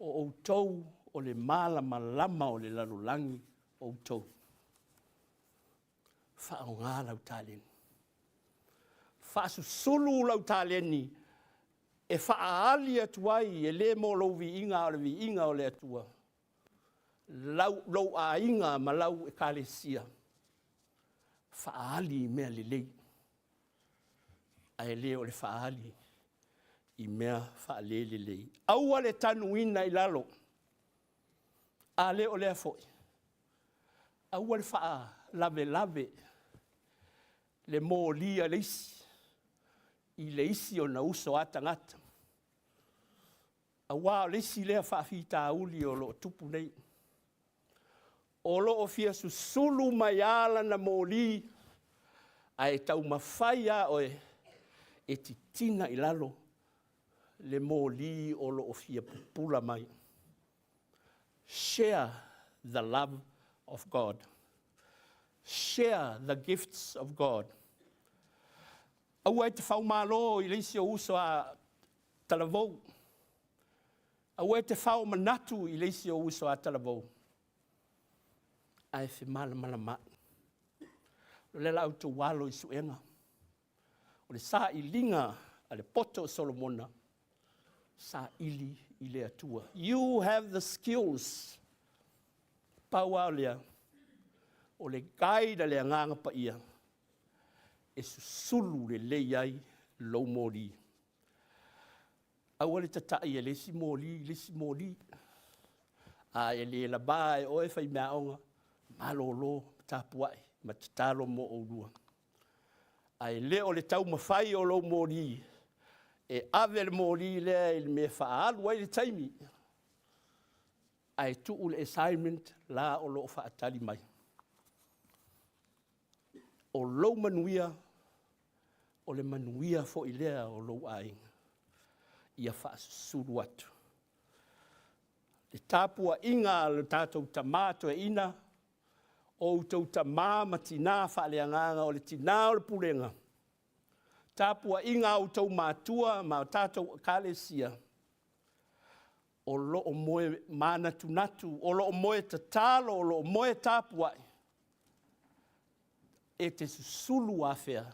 o outou o le malamalama o le lalolagi outou. Faaaoga lau taleni, faasusulu lau taleni e faaali atu ai, e le mo lou viiga a o le viiga o le Atua, lou aiga ma lau Ekalesia, faaali i mea lelei, ae le o le faaali i mea faale-lelei. Aua le tanuina i lalo, a le o lea foi, aua le faalavelave le moli a le isi i le isi ona uso a tagata, aua o le isi lea faafitauli o lo o tupu nei. O lo o fia susulu mai lava lana moli, ae taumafai lava oe e titina i lalo le moli o lo o fia pupula mai. Share the love of God. Share the gifts of God. Aua e te faumalo i le isi ou uso a talavou. Aua e te fao manatu i le isi ou uso a talavou, ae femalamalamaai. O lea la outou alo i suega, o le sailiga a le poto o Solomona, saili i le Atua. You have the skills. Pau lava o lea, o le guide a le Agaga Paia e susulu lelei ai lou moli. Aua le tatai e le isi moli i le isi moli. A e le lava e oe faimeaaoga, malolo, tapuai ma tatalo mo oulua. Ae le o le taumafai o lou moli e ave le moli lea i le mea e faaalu ai le taimi, ae tuu le assignment la o lo o faatali mai. O lou manuia, o le manuia foi lea o lou aiga. Ia faasusulu atu. Le tapuaiga a lo tatou tama toeaina, o outou tama ma tina faaleagaga, o le tina o le pulega, tapuaiga a outou matua ma tatou ekalesia, o lo o moe manatunatu, o lo o moe tatalo, o lo o moe tapuai, e te susulu afea?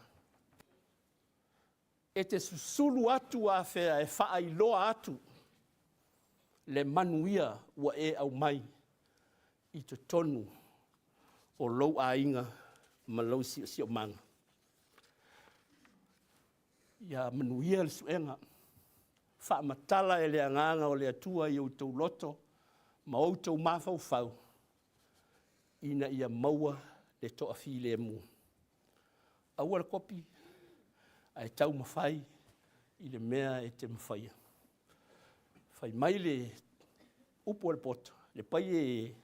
E te susulu atu afea e faailoa atu le manuia ua e aumai i totonu o lou aiga ma lou siosiomaga. Ia manuia le suega, faamatala e le Agaga o le Atua i outou loto ma outou mafaufau ina ia maua le toafilemu. Aua le kopi, ae taumafai i le mea e te mafaia. Fai mai le upu a le poto, le paie e,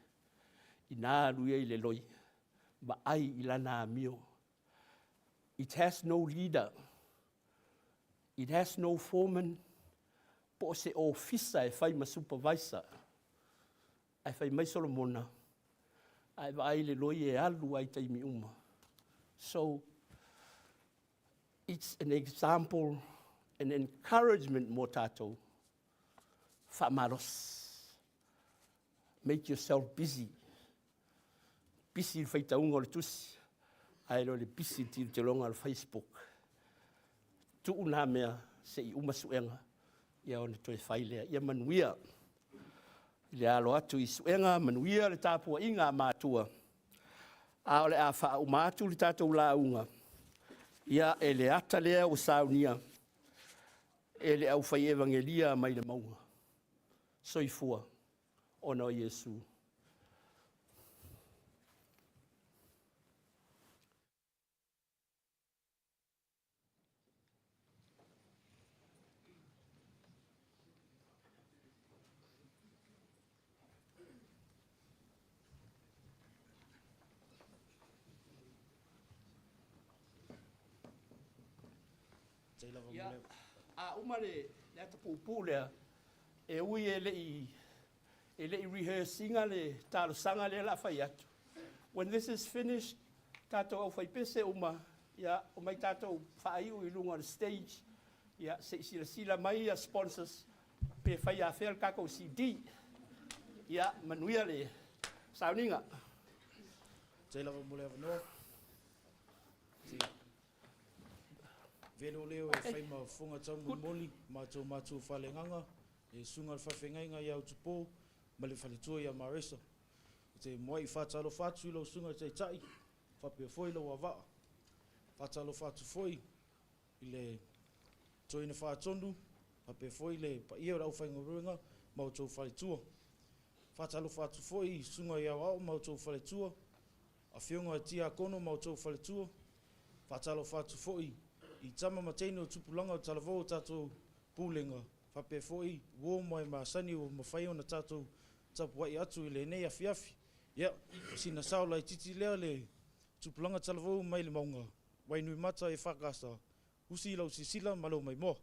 ina alu ia i le loi, vaai i lana amio. It has no leader, it has no foreman, po o se ofisa e fai ma supervisor. Ae fai mai Solomona, a e vaai i le loi e alu lava i taimi uma. So, it's an example and encouragement mo tatou, faamalosi. Make yourself busy. Pisi le faitauga o le tusi, ae le o le pisi i le tilotilo o le Facebook. Tuu na mea se i uma suega, ia ona toe fai lea. Ia manuia le alo atu i suega, manuia le tapuaiga a matua, a o le a faauma atu le tatou lauga, ia, e le ata lea ua saunia e le aufai evagelia mai le mauga. Soifua ona o Iesu. Ia, a uma le ata puupuu lea, e ui e le i e le i rehearse ina le talosaga lea o le a fai atu. When this is finished, tatou aufaipese uma, ia, omai tatou faaiu i luga o le stage, ia, se i silasila mai ia sponsors pe fai afea le tatou CD. Ia, manuia le sauniga. Faafetai lava mo le avanoa. Velo leo e fai ma fofoga taumolimoli matou matua faaleagaga, le susuga i le faafeagaiga ia Utupo ma le faletua ia Maresa. E te muai faatalofa atu i lau susuga i le Taitai faapea foi lou avaa. Faatalofa atu foi i le Toeaina Faatonu faapea foi le paia o le aufaigaluega ma outou faletua. Faatalofa atu foi i susuga i aoao ma outou faletua, afioga i tiakono ma outou faletua. Faatalofa atu foi i tama ma teine o tupulaga o talavou o tatou pulega faapea foi uo ma e masani ua mafai ona tatou tapuai atu i lenei afiafi. Ia, o sina sao laitiiti lea le tupulaga talavou mai le mauga Wainuimata e FKS, usi lau silasila ma lou maimoa.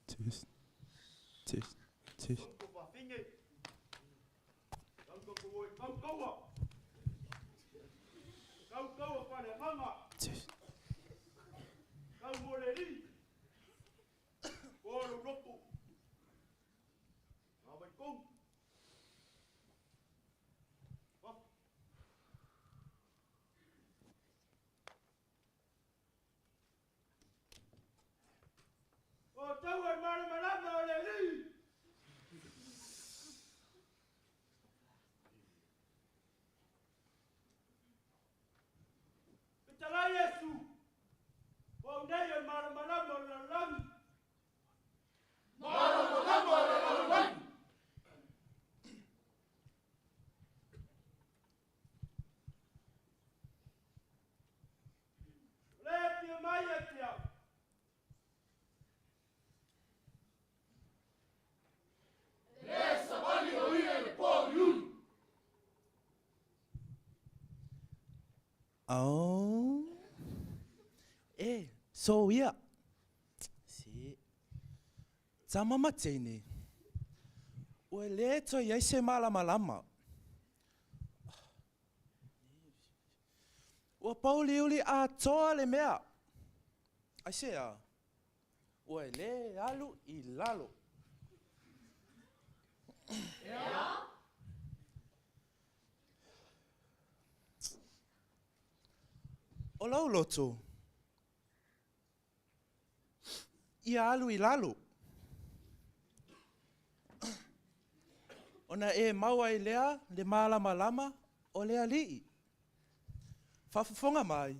Test, test, test. Test. Oh. E, so ia. Se. Tama ma teine. Ua le toe i ai se malamalama. Ua pouliuli atoa le mea. Aisea? Ua le alu i lalo. O lou loto, ia alu i lalo. Ona e maua ai lea le malamalama o le Alii. Faafofoga mai.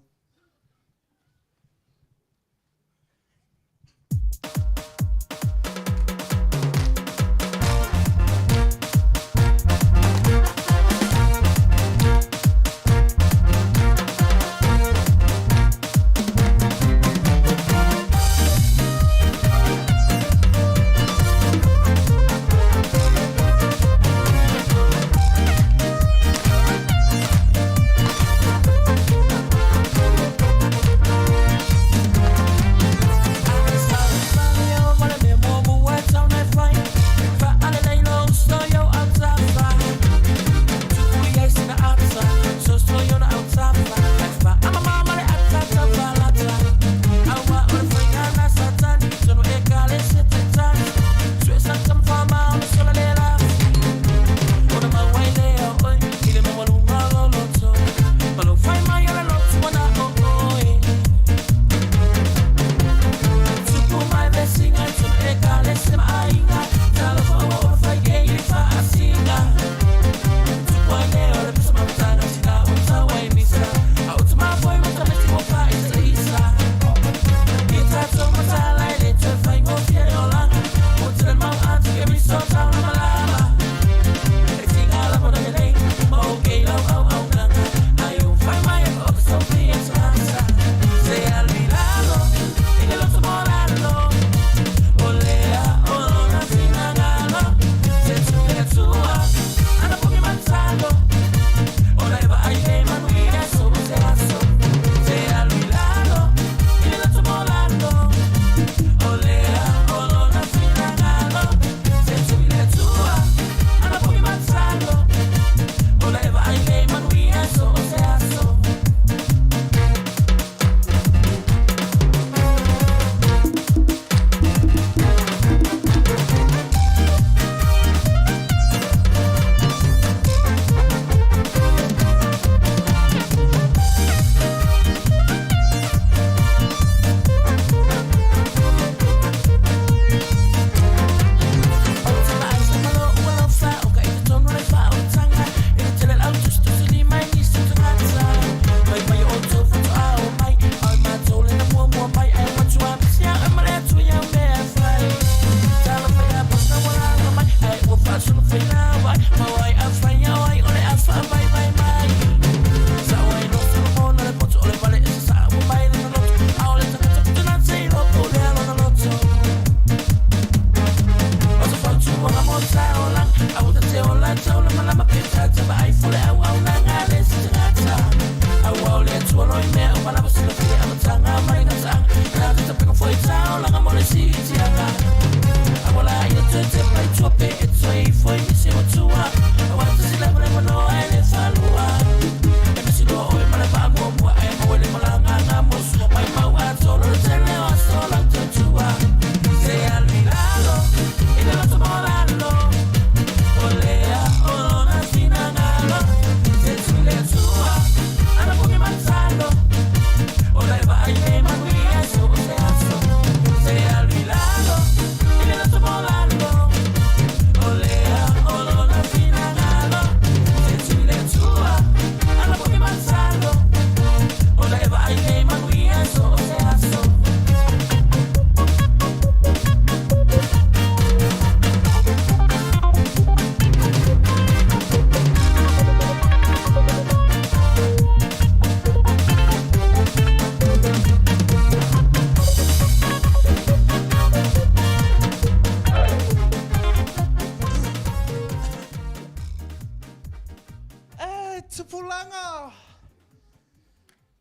E tupulaga!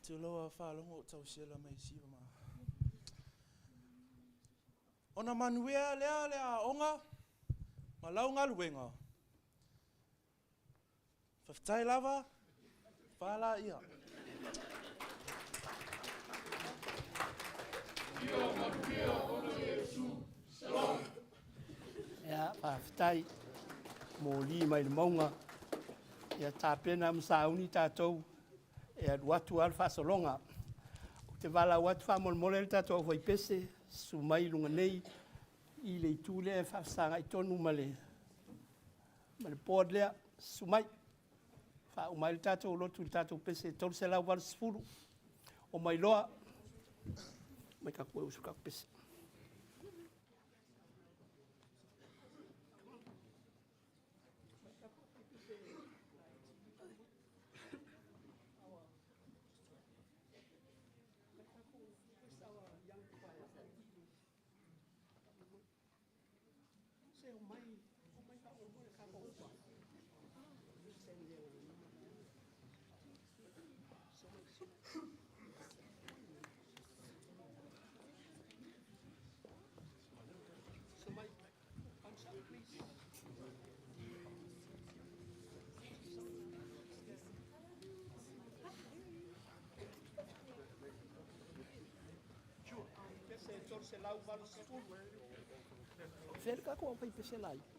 Tuloa faalogo o tausela mai siva ma. Ona manuia lea le aoga Ma lau galuega. Faafetai lava, faalaia. Ia, faafetai moli mai le mauga. Ia tapena ma sauni tatou e alu atu lava le faasologa. Ou te valaau atu faamolemole le tatou aufaipese, susu mai i luga nei i le itu lea e faafesagai tonu ma le board lea, susu mai. E faauma ai le tatou lotu i le tatou pese 380. Omai loa. Omai tatou o e usu i le tatou pese. Fea le tatou aufaipese laiti?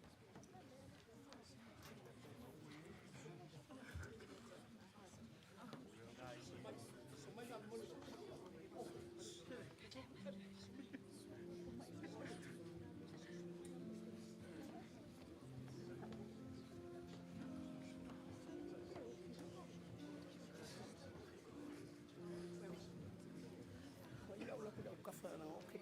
Okay.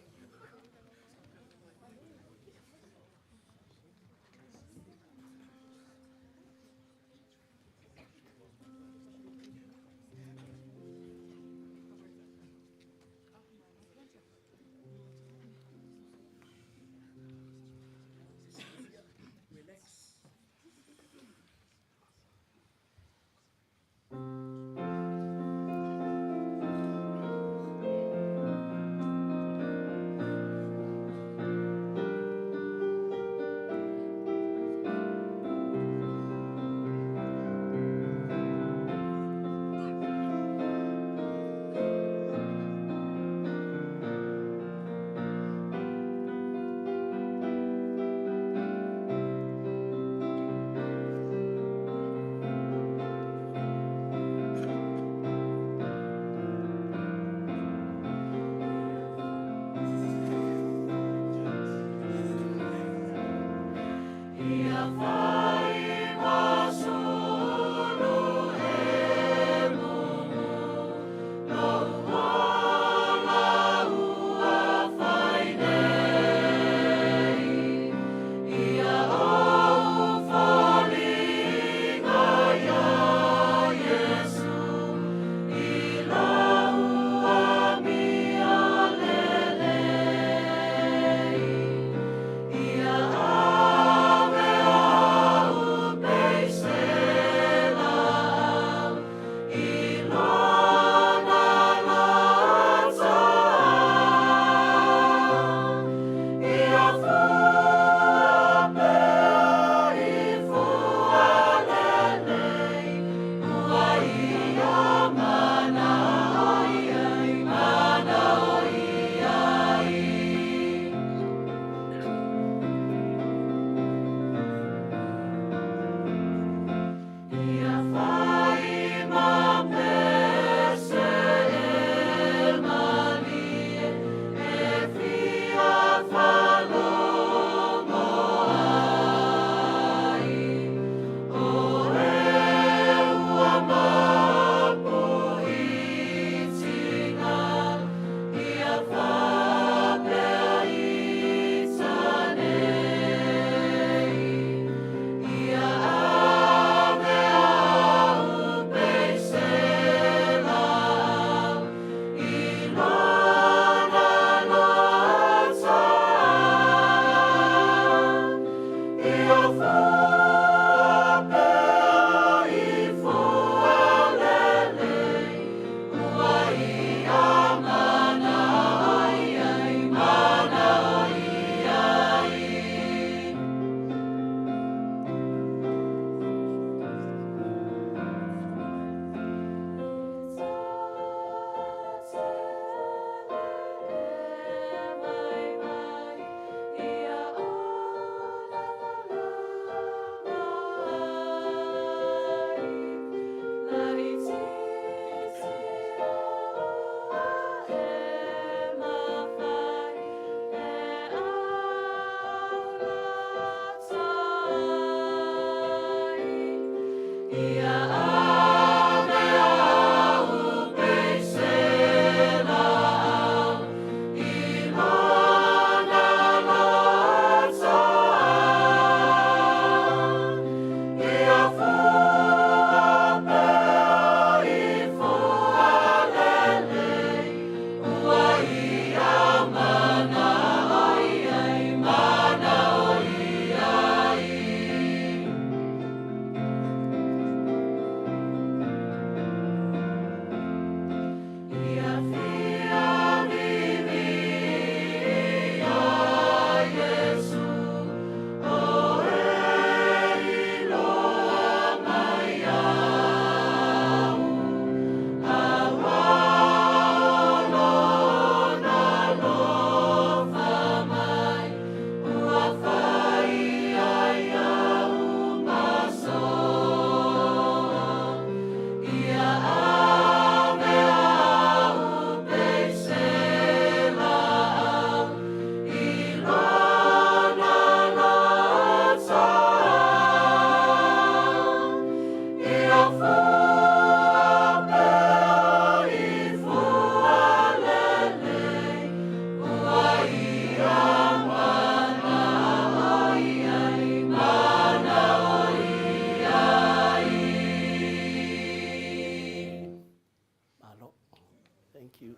Thank you.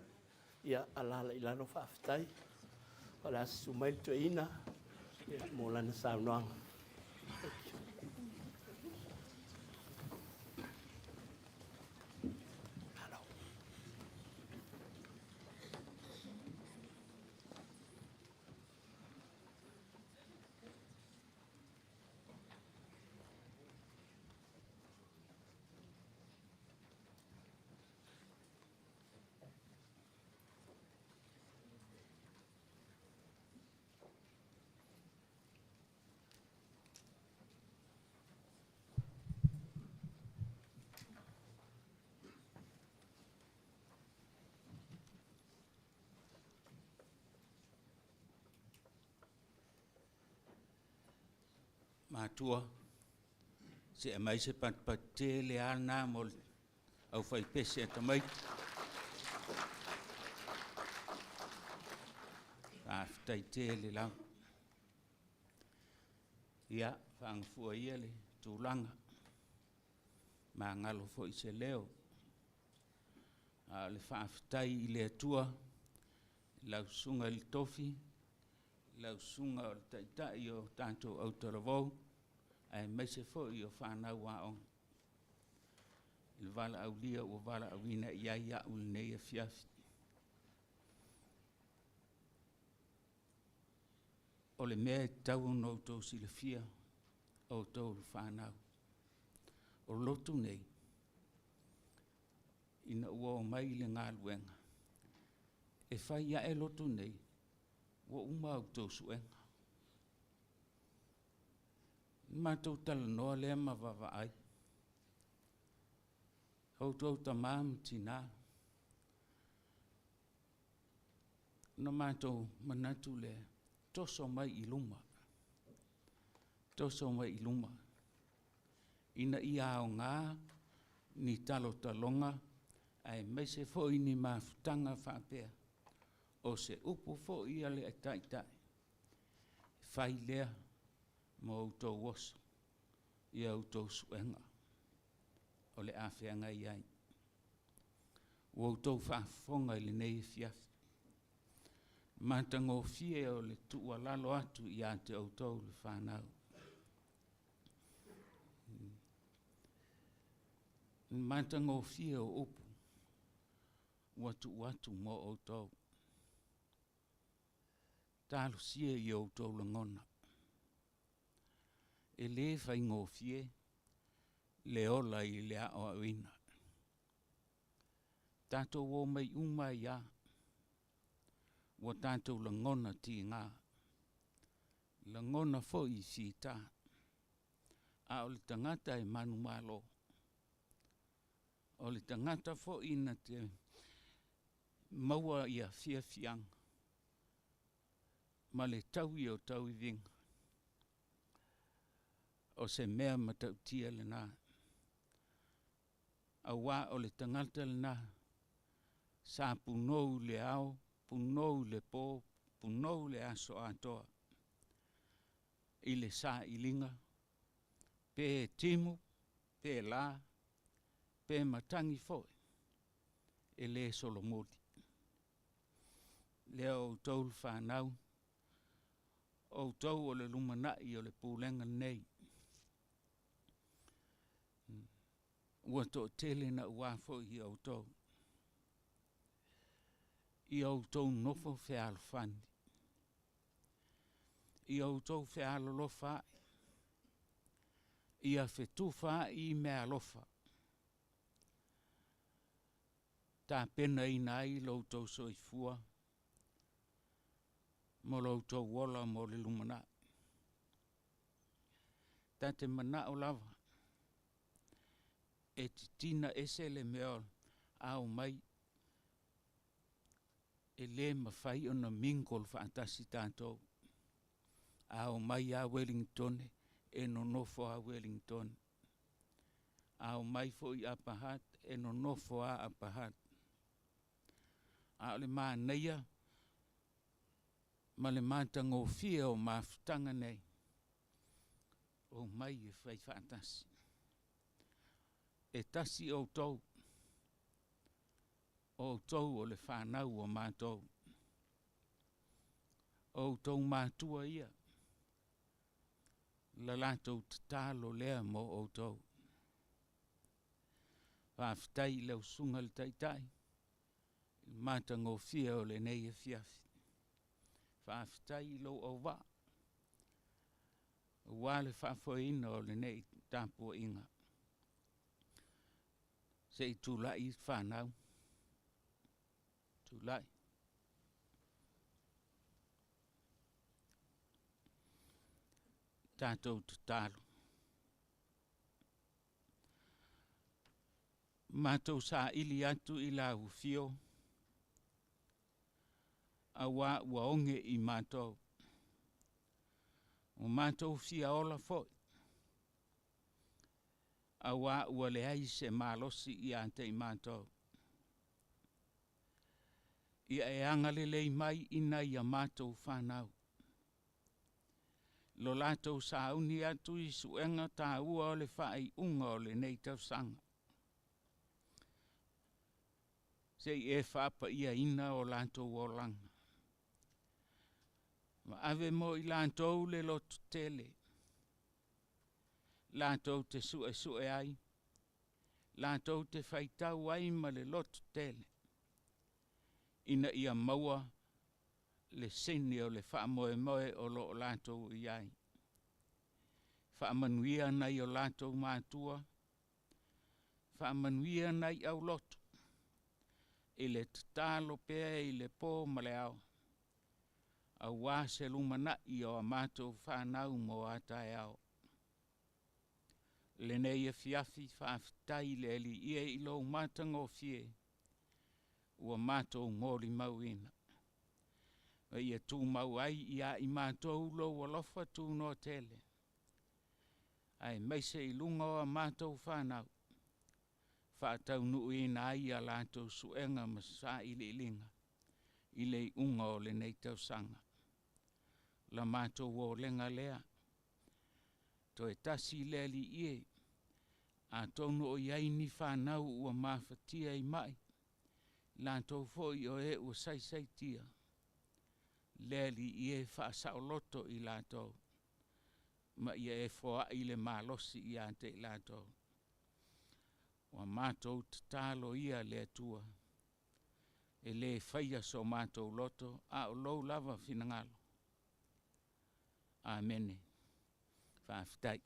Ia, alaala i lalo faafetai. O le a susu mai le toeaina ia, mo lana saunoaga. Thank you. Malo. Matua, se aumai se patupatu tele lava lena mo le aufaipese a tamaiti. Faafetai tele lava. Ia, faagafua ia le tulaga, magalo foi se leo. A o le faafetai i le Atua i lau Susuga i le Tofi, lau Susuga o le Taitai o tatou autalavou, aemaise foi o fanau aoga i le valaaulia ua valaauina i ai au i lenei afiafi. O le mea e tatau ona outou silafia, o outou o fanau, o lotu nei, ina ua omai i le galuega, e fai ae lotu nei, ua uma a outou suega. Ona matou talanoa lea ma vaavaai, o outou tama ma tina, ona matou manatu lea, toso mai i luma, toso mai i luma, ina ia aoga ni talotaloga aemaise foi ni mafutaga faapea, o se upu foi a le Taitai, fai lea ma outou oso i a outou suega o le a feagai ai. Ua outou faafofoga i lenei afiafi, matagofie o le tuualalo atu ia te outou le fanau. Le matagofie o upu ua tuu atu mo outou. Talosia i outou lagona. E le faigofie le ola i le aoaoina. Tatou omai uma ai lava, ua tatou lagona tiga, lagona foi fita, a o le tagata e manumalo, o le tagata foi na te maua ia fiafiaga ma le taui o tauiviga, o se mea matautia lena. Aua o le tagata lena sa punou i le ao, punou i le po, punou i le aso atoa i le sailiga, pe timu, pe la, pe matagi foi, e le solomuli. Lea o outou le fanau, o outou o le lumanai o le pulega lenei. Ua toatele naua foi i outou, ia outou nofo fealofani, ia outou fealolofa ai, ia fetufaai meaalofa, tapenaina ai lo outou soifua ma lo outou ola mo le lumanai. Ta te manao lava e titina ese le mea a omai, e le mafai ona mingle faatasi tatou. A omai lava Ueligitone, e nonofo lava Ueligitone. A omai foi Upper Hutt, e nonofo lava Upper Hutt. A o le manaia ma le matagofie o mafutaga nei, omai e fai faatasi. E tasi outou. O outou o le fanau o matou. O outou matua ia, la latou tatalo lea mo outou. Faafetai i lau susuga i le Taitai i le matagofie o lenei afiafi. Faafetai i lou auvaa aua le faafoeina o lenei tapuaiga. Se i tulai fanau, tulai. Tatou tatalo. Matou saili atu i lau afio auā ua oge i matou. Ua matou fia ola foi auā ua leai se malosi ia te i matou. Ia e agalelei mai i nai a matou fanau. Lo latou sauni atu i suega taua o le faaiuga o lenei tausaga. Se i e faapaiaina o latou olaga. Ma ave mo i latou le loto tele, latou te suesue ai, latou te faitau ai ma le loto tele, ina ia maua le sini o le faamoemoe o lo o latou i ai. Faamanuia nai o latou matua, faamanuia nai aulotu, i le tatalo pea i le po ma le ao, aua se lumanai o a matou fanau mo a taeao. Lenei afiafi faafetai i le Alii e i lou matagofie ua matou molimauina. Ma ia tumau ai ia i matou lou alofa tunoa tele, aemaise i luga o a matou fanau, faataunuuina ai a latou suega ma sailiiliga i le iuga o lenei tausaga. La matou olega lea, toe tasi le Alii e, atonu o i ai ni fanau ua mafatia i mai, latou foi o e ua saisaitia, le Alii e faasaoloto i latou, ma ia e foai le malosi ia te i latou. Ua matou tatalo ia le Atua, e le faia so matou loto, a o lou lava finagalo. Amene. Faafetai.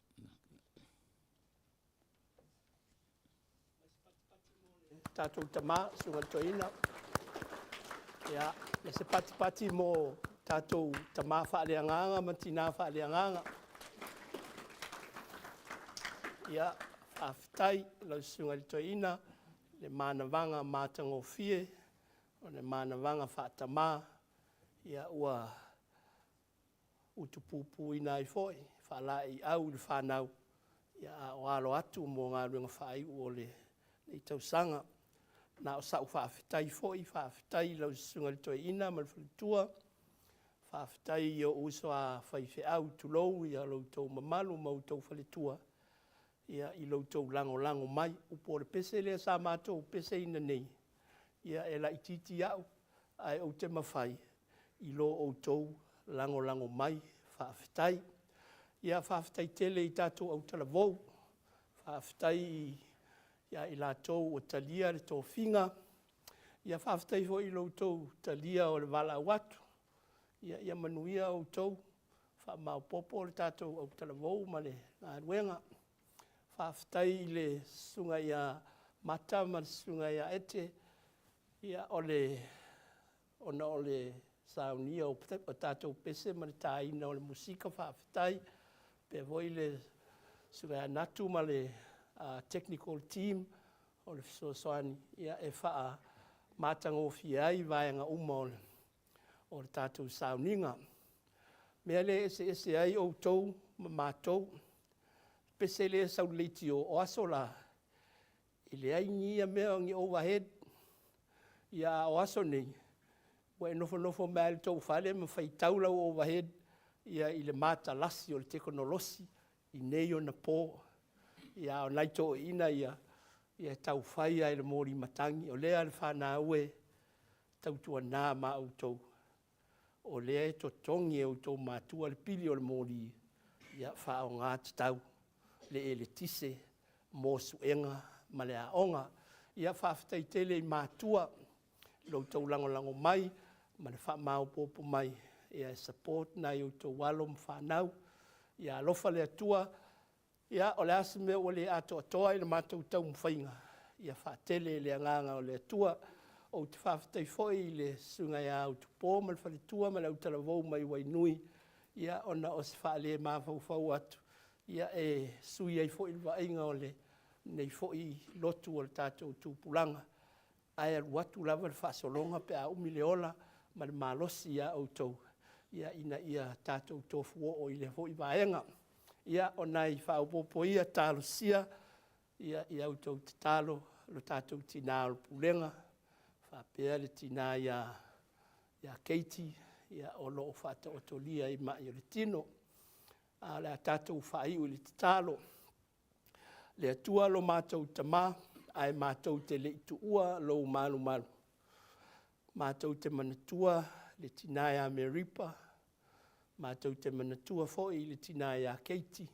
Tatou tama, susuga i le toeaina. Ia, ma se patipati mo tatou tama faaleagaga ma tina faaleagaga. Ia, faafetai i lau susuga i le toeaina i le manavaga matagofie, o le manavaga faatama, ia ua utupupuina ai foi faalaeiau i le fanau, a o alo atu mo galuega faaiu o lenei tausaga. Na o sau faafetai foi, faafetai i lau susuga i le toeaina ma le faletua, faafetai i ou uso a faifeau, tulou lo outou mamalu ma outou faletua i lo outou lagolago mai. Upu o le pese lea sa matou peseina nei, ia e laitiiti au, ae ou te mafai i lo outou lagolago mai. Faafetai. Ia faafetai tele i tatou autalavou, faafetai ia i latou ua talia le tofiga, ia faafetai foi i lo outou talia o le valaau atu. Ia manuia outou, faamaopoopo le tatou autalavou ma le galuega. Faafetai i le Susuga ia Mata ma le Susuga ia Ete, ona o le saunia o tatou pese ma le taina o le musika, faafetai. Faapea foi le Susuga ia Natu ma le technical team o le fesoasoani e faamatagofie ai vaega uma o le tatou sauniga. O le mea lea e eseese ai outou ma matou, o le pese lea e sau i le leitio, o aso la, e leai ni ia mea o ni overhead, a o aso nei, ua e nofonofo mai lava i le tou fale ma faitau lau overhead i le matalasi o le tekonolosi i nei ona po. A o nai toeaiina ia, Ia e taufai lava i le moli matagi, o lea le fanau e, tautuana ma outou, o lea e totogi e outou matua le pili o le moli, ia faaaoga tatau le eletise mo suega ma le aoga. Ia faafetai tele i matua i lo outou lagolago mai ma le faamaopoopo mai e support nai a outou alo ma fanau. Ia alofa le Atua, ia o le a se mea ua le atoatoa i le matou taumafaiga, ia faatele i le agaga o le Atua. Ou te faafetai foi i le Susuga ia Utupo ma le faletua ma le autalavou mai Wainui, ia ona o se faalemafaua atu, ia e sui ai foi le vaaiga o lenei foi lotu o le tatou tupulaga, ae alu atu lava le faasologa pe a umi le ola ma le malosi ia outou, ina ia tatou tofu oo i lea foi vaega. Ia, o nai faaopoopo ia, talosia ia outou tatalo lo tatou tina o le Pulega faapea le tina ia Keiti o lo o faataotolia i mai o le tino. Ae o le a tatou faaiu i le tatalo. Le Atua lo matou Tama, ae matou te le i tuua lou malumalu, matou te manatua le tina ia Meripa, matou te manatua foi le tina ia Keiti,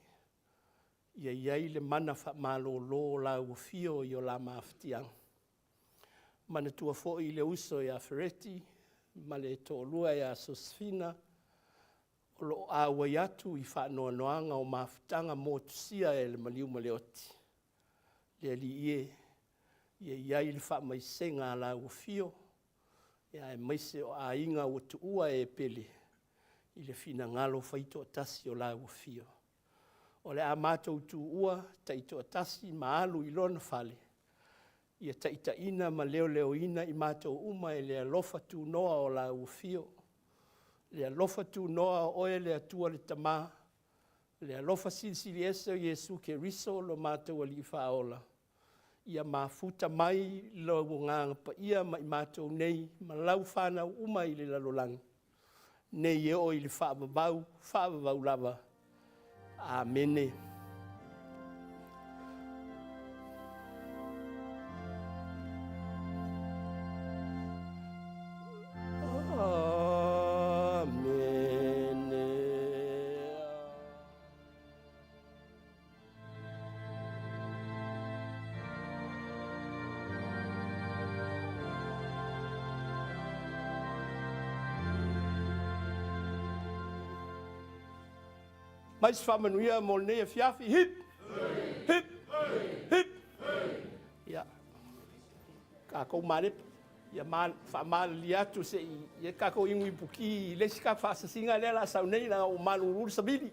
ia i ai le mana faamalolo o lau afio i o la mafatiaga. Manatua foi le uso ia Fereti ma le toalua ia Sosefina o lo o auai atu i faanoanoaga o mafutaga motusia e le maliu ma le oti. Le Alii e, ia i ai le faamaisega a lau Afio, aemaise o aiga ua tuua e pele i le finagalo faitoatasi o lau Afio. O le a matou tuua taitoatasi ma alu i lona fale, ia taitaiina ma leoleoina i matou uma e le alofa tunoa o lau Afio, le alofa tunoa o oe le Atua le Tama, le alofa Silisili Ese o Iesu Keriso lo matou Alii Faaola, ia mafuta mai lou Agaga Paia ma i matou nei ma lau fanau uma i le lalolagi, nei e oo i le faavavau, faavavau lava. Amene. Amene. Mai se faamanuia mo lenei afiafi. Hip! Hip! Hip! Ia, tatou malepa. Ia faamalalie atu se i i ai tatou inu ipuki i le isi tatou faasasiga lea o le a sau nei, leaga ua malulu le savili.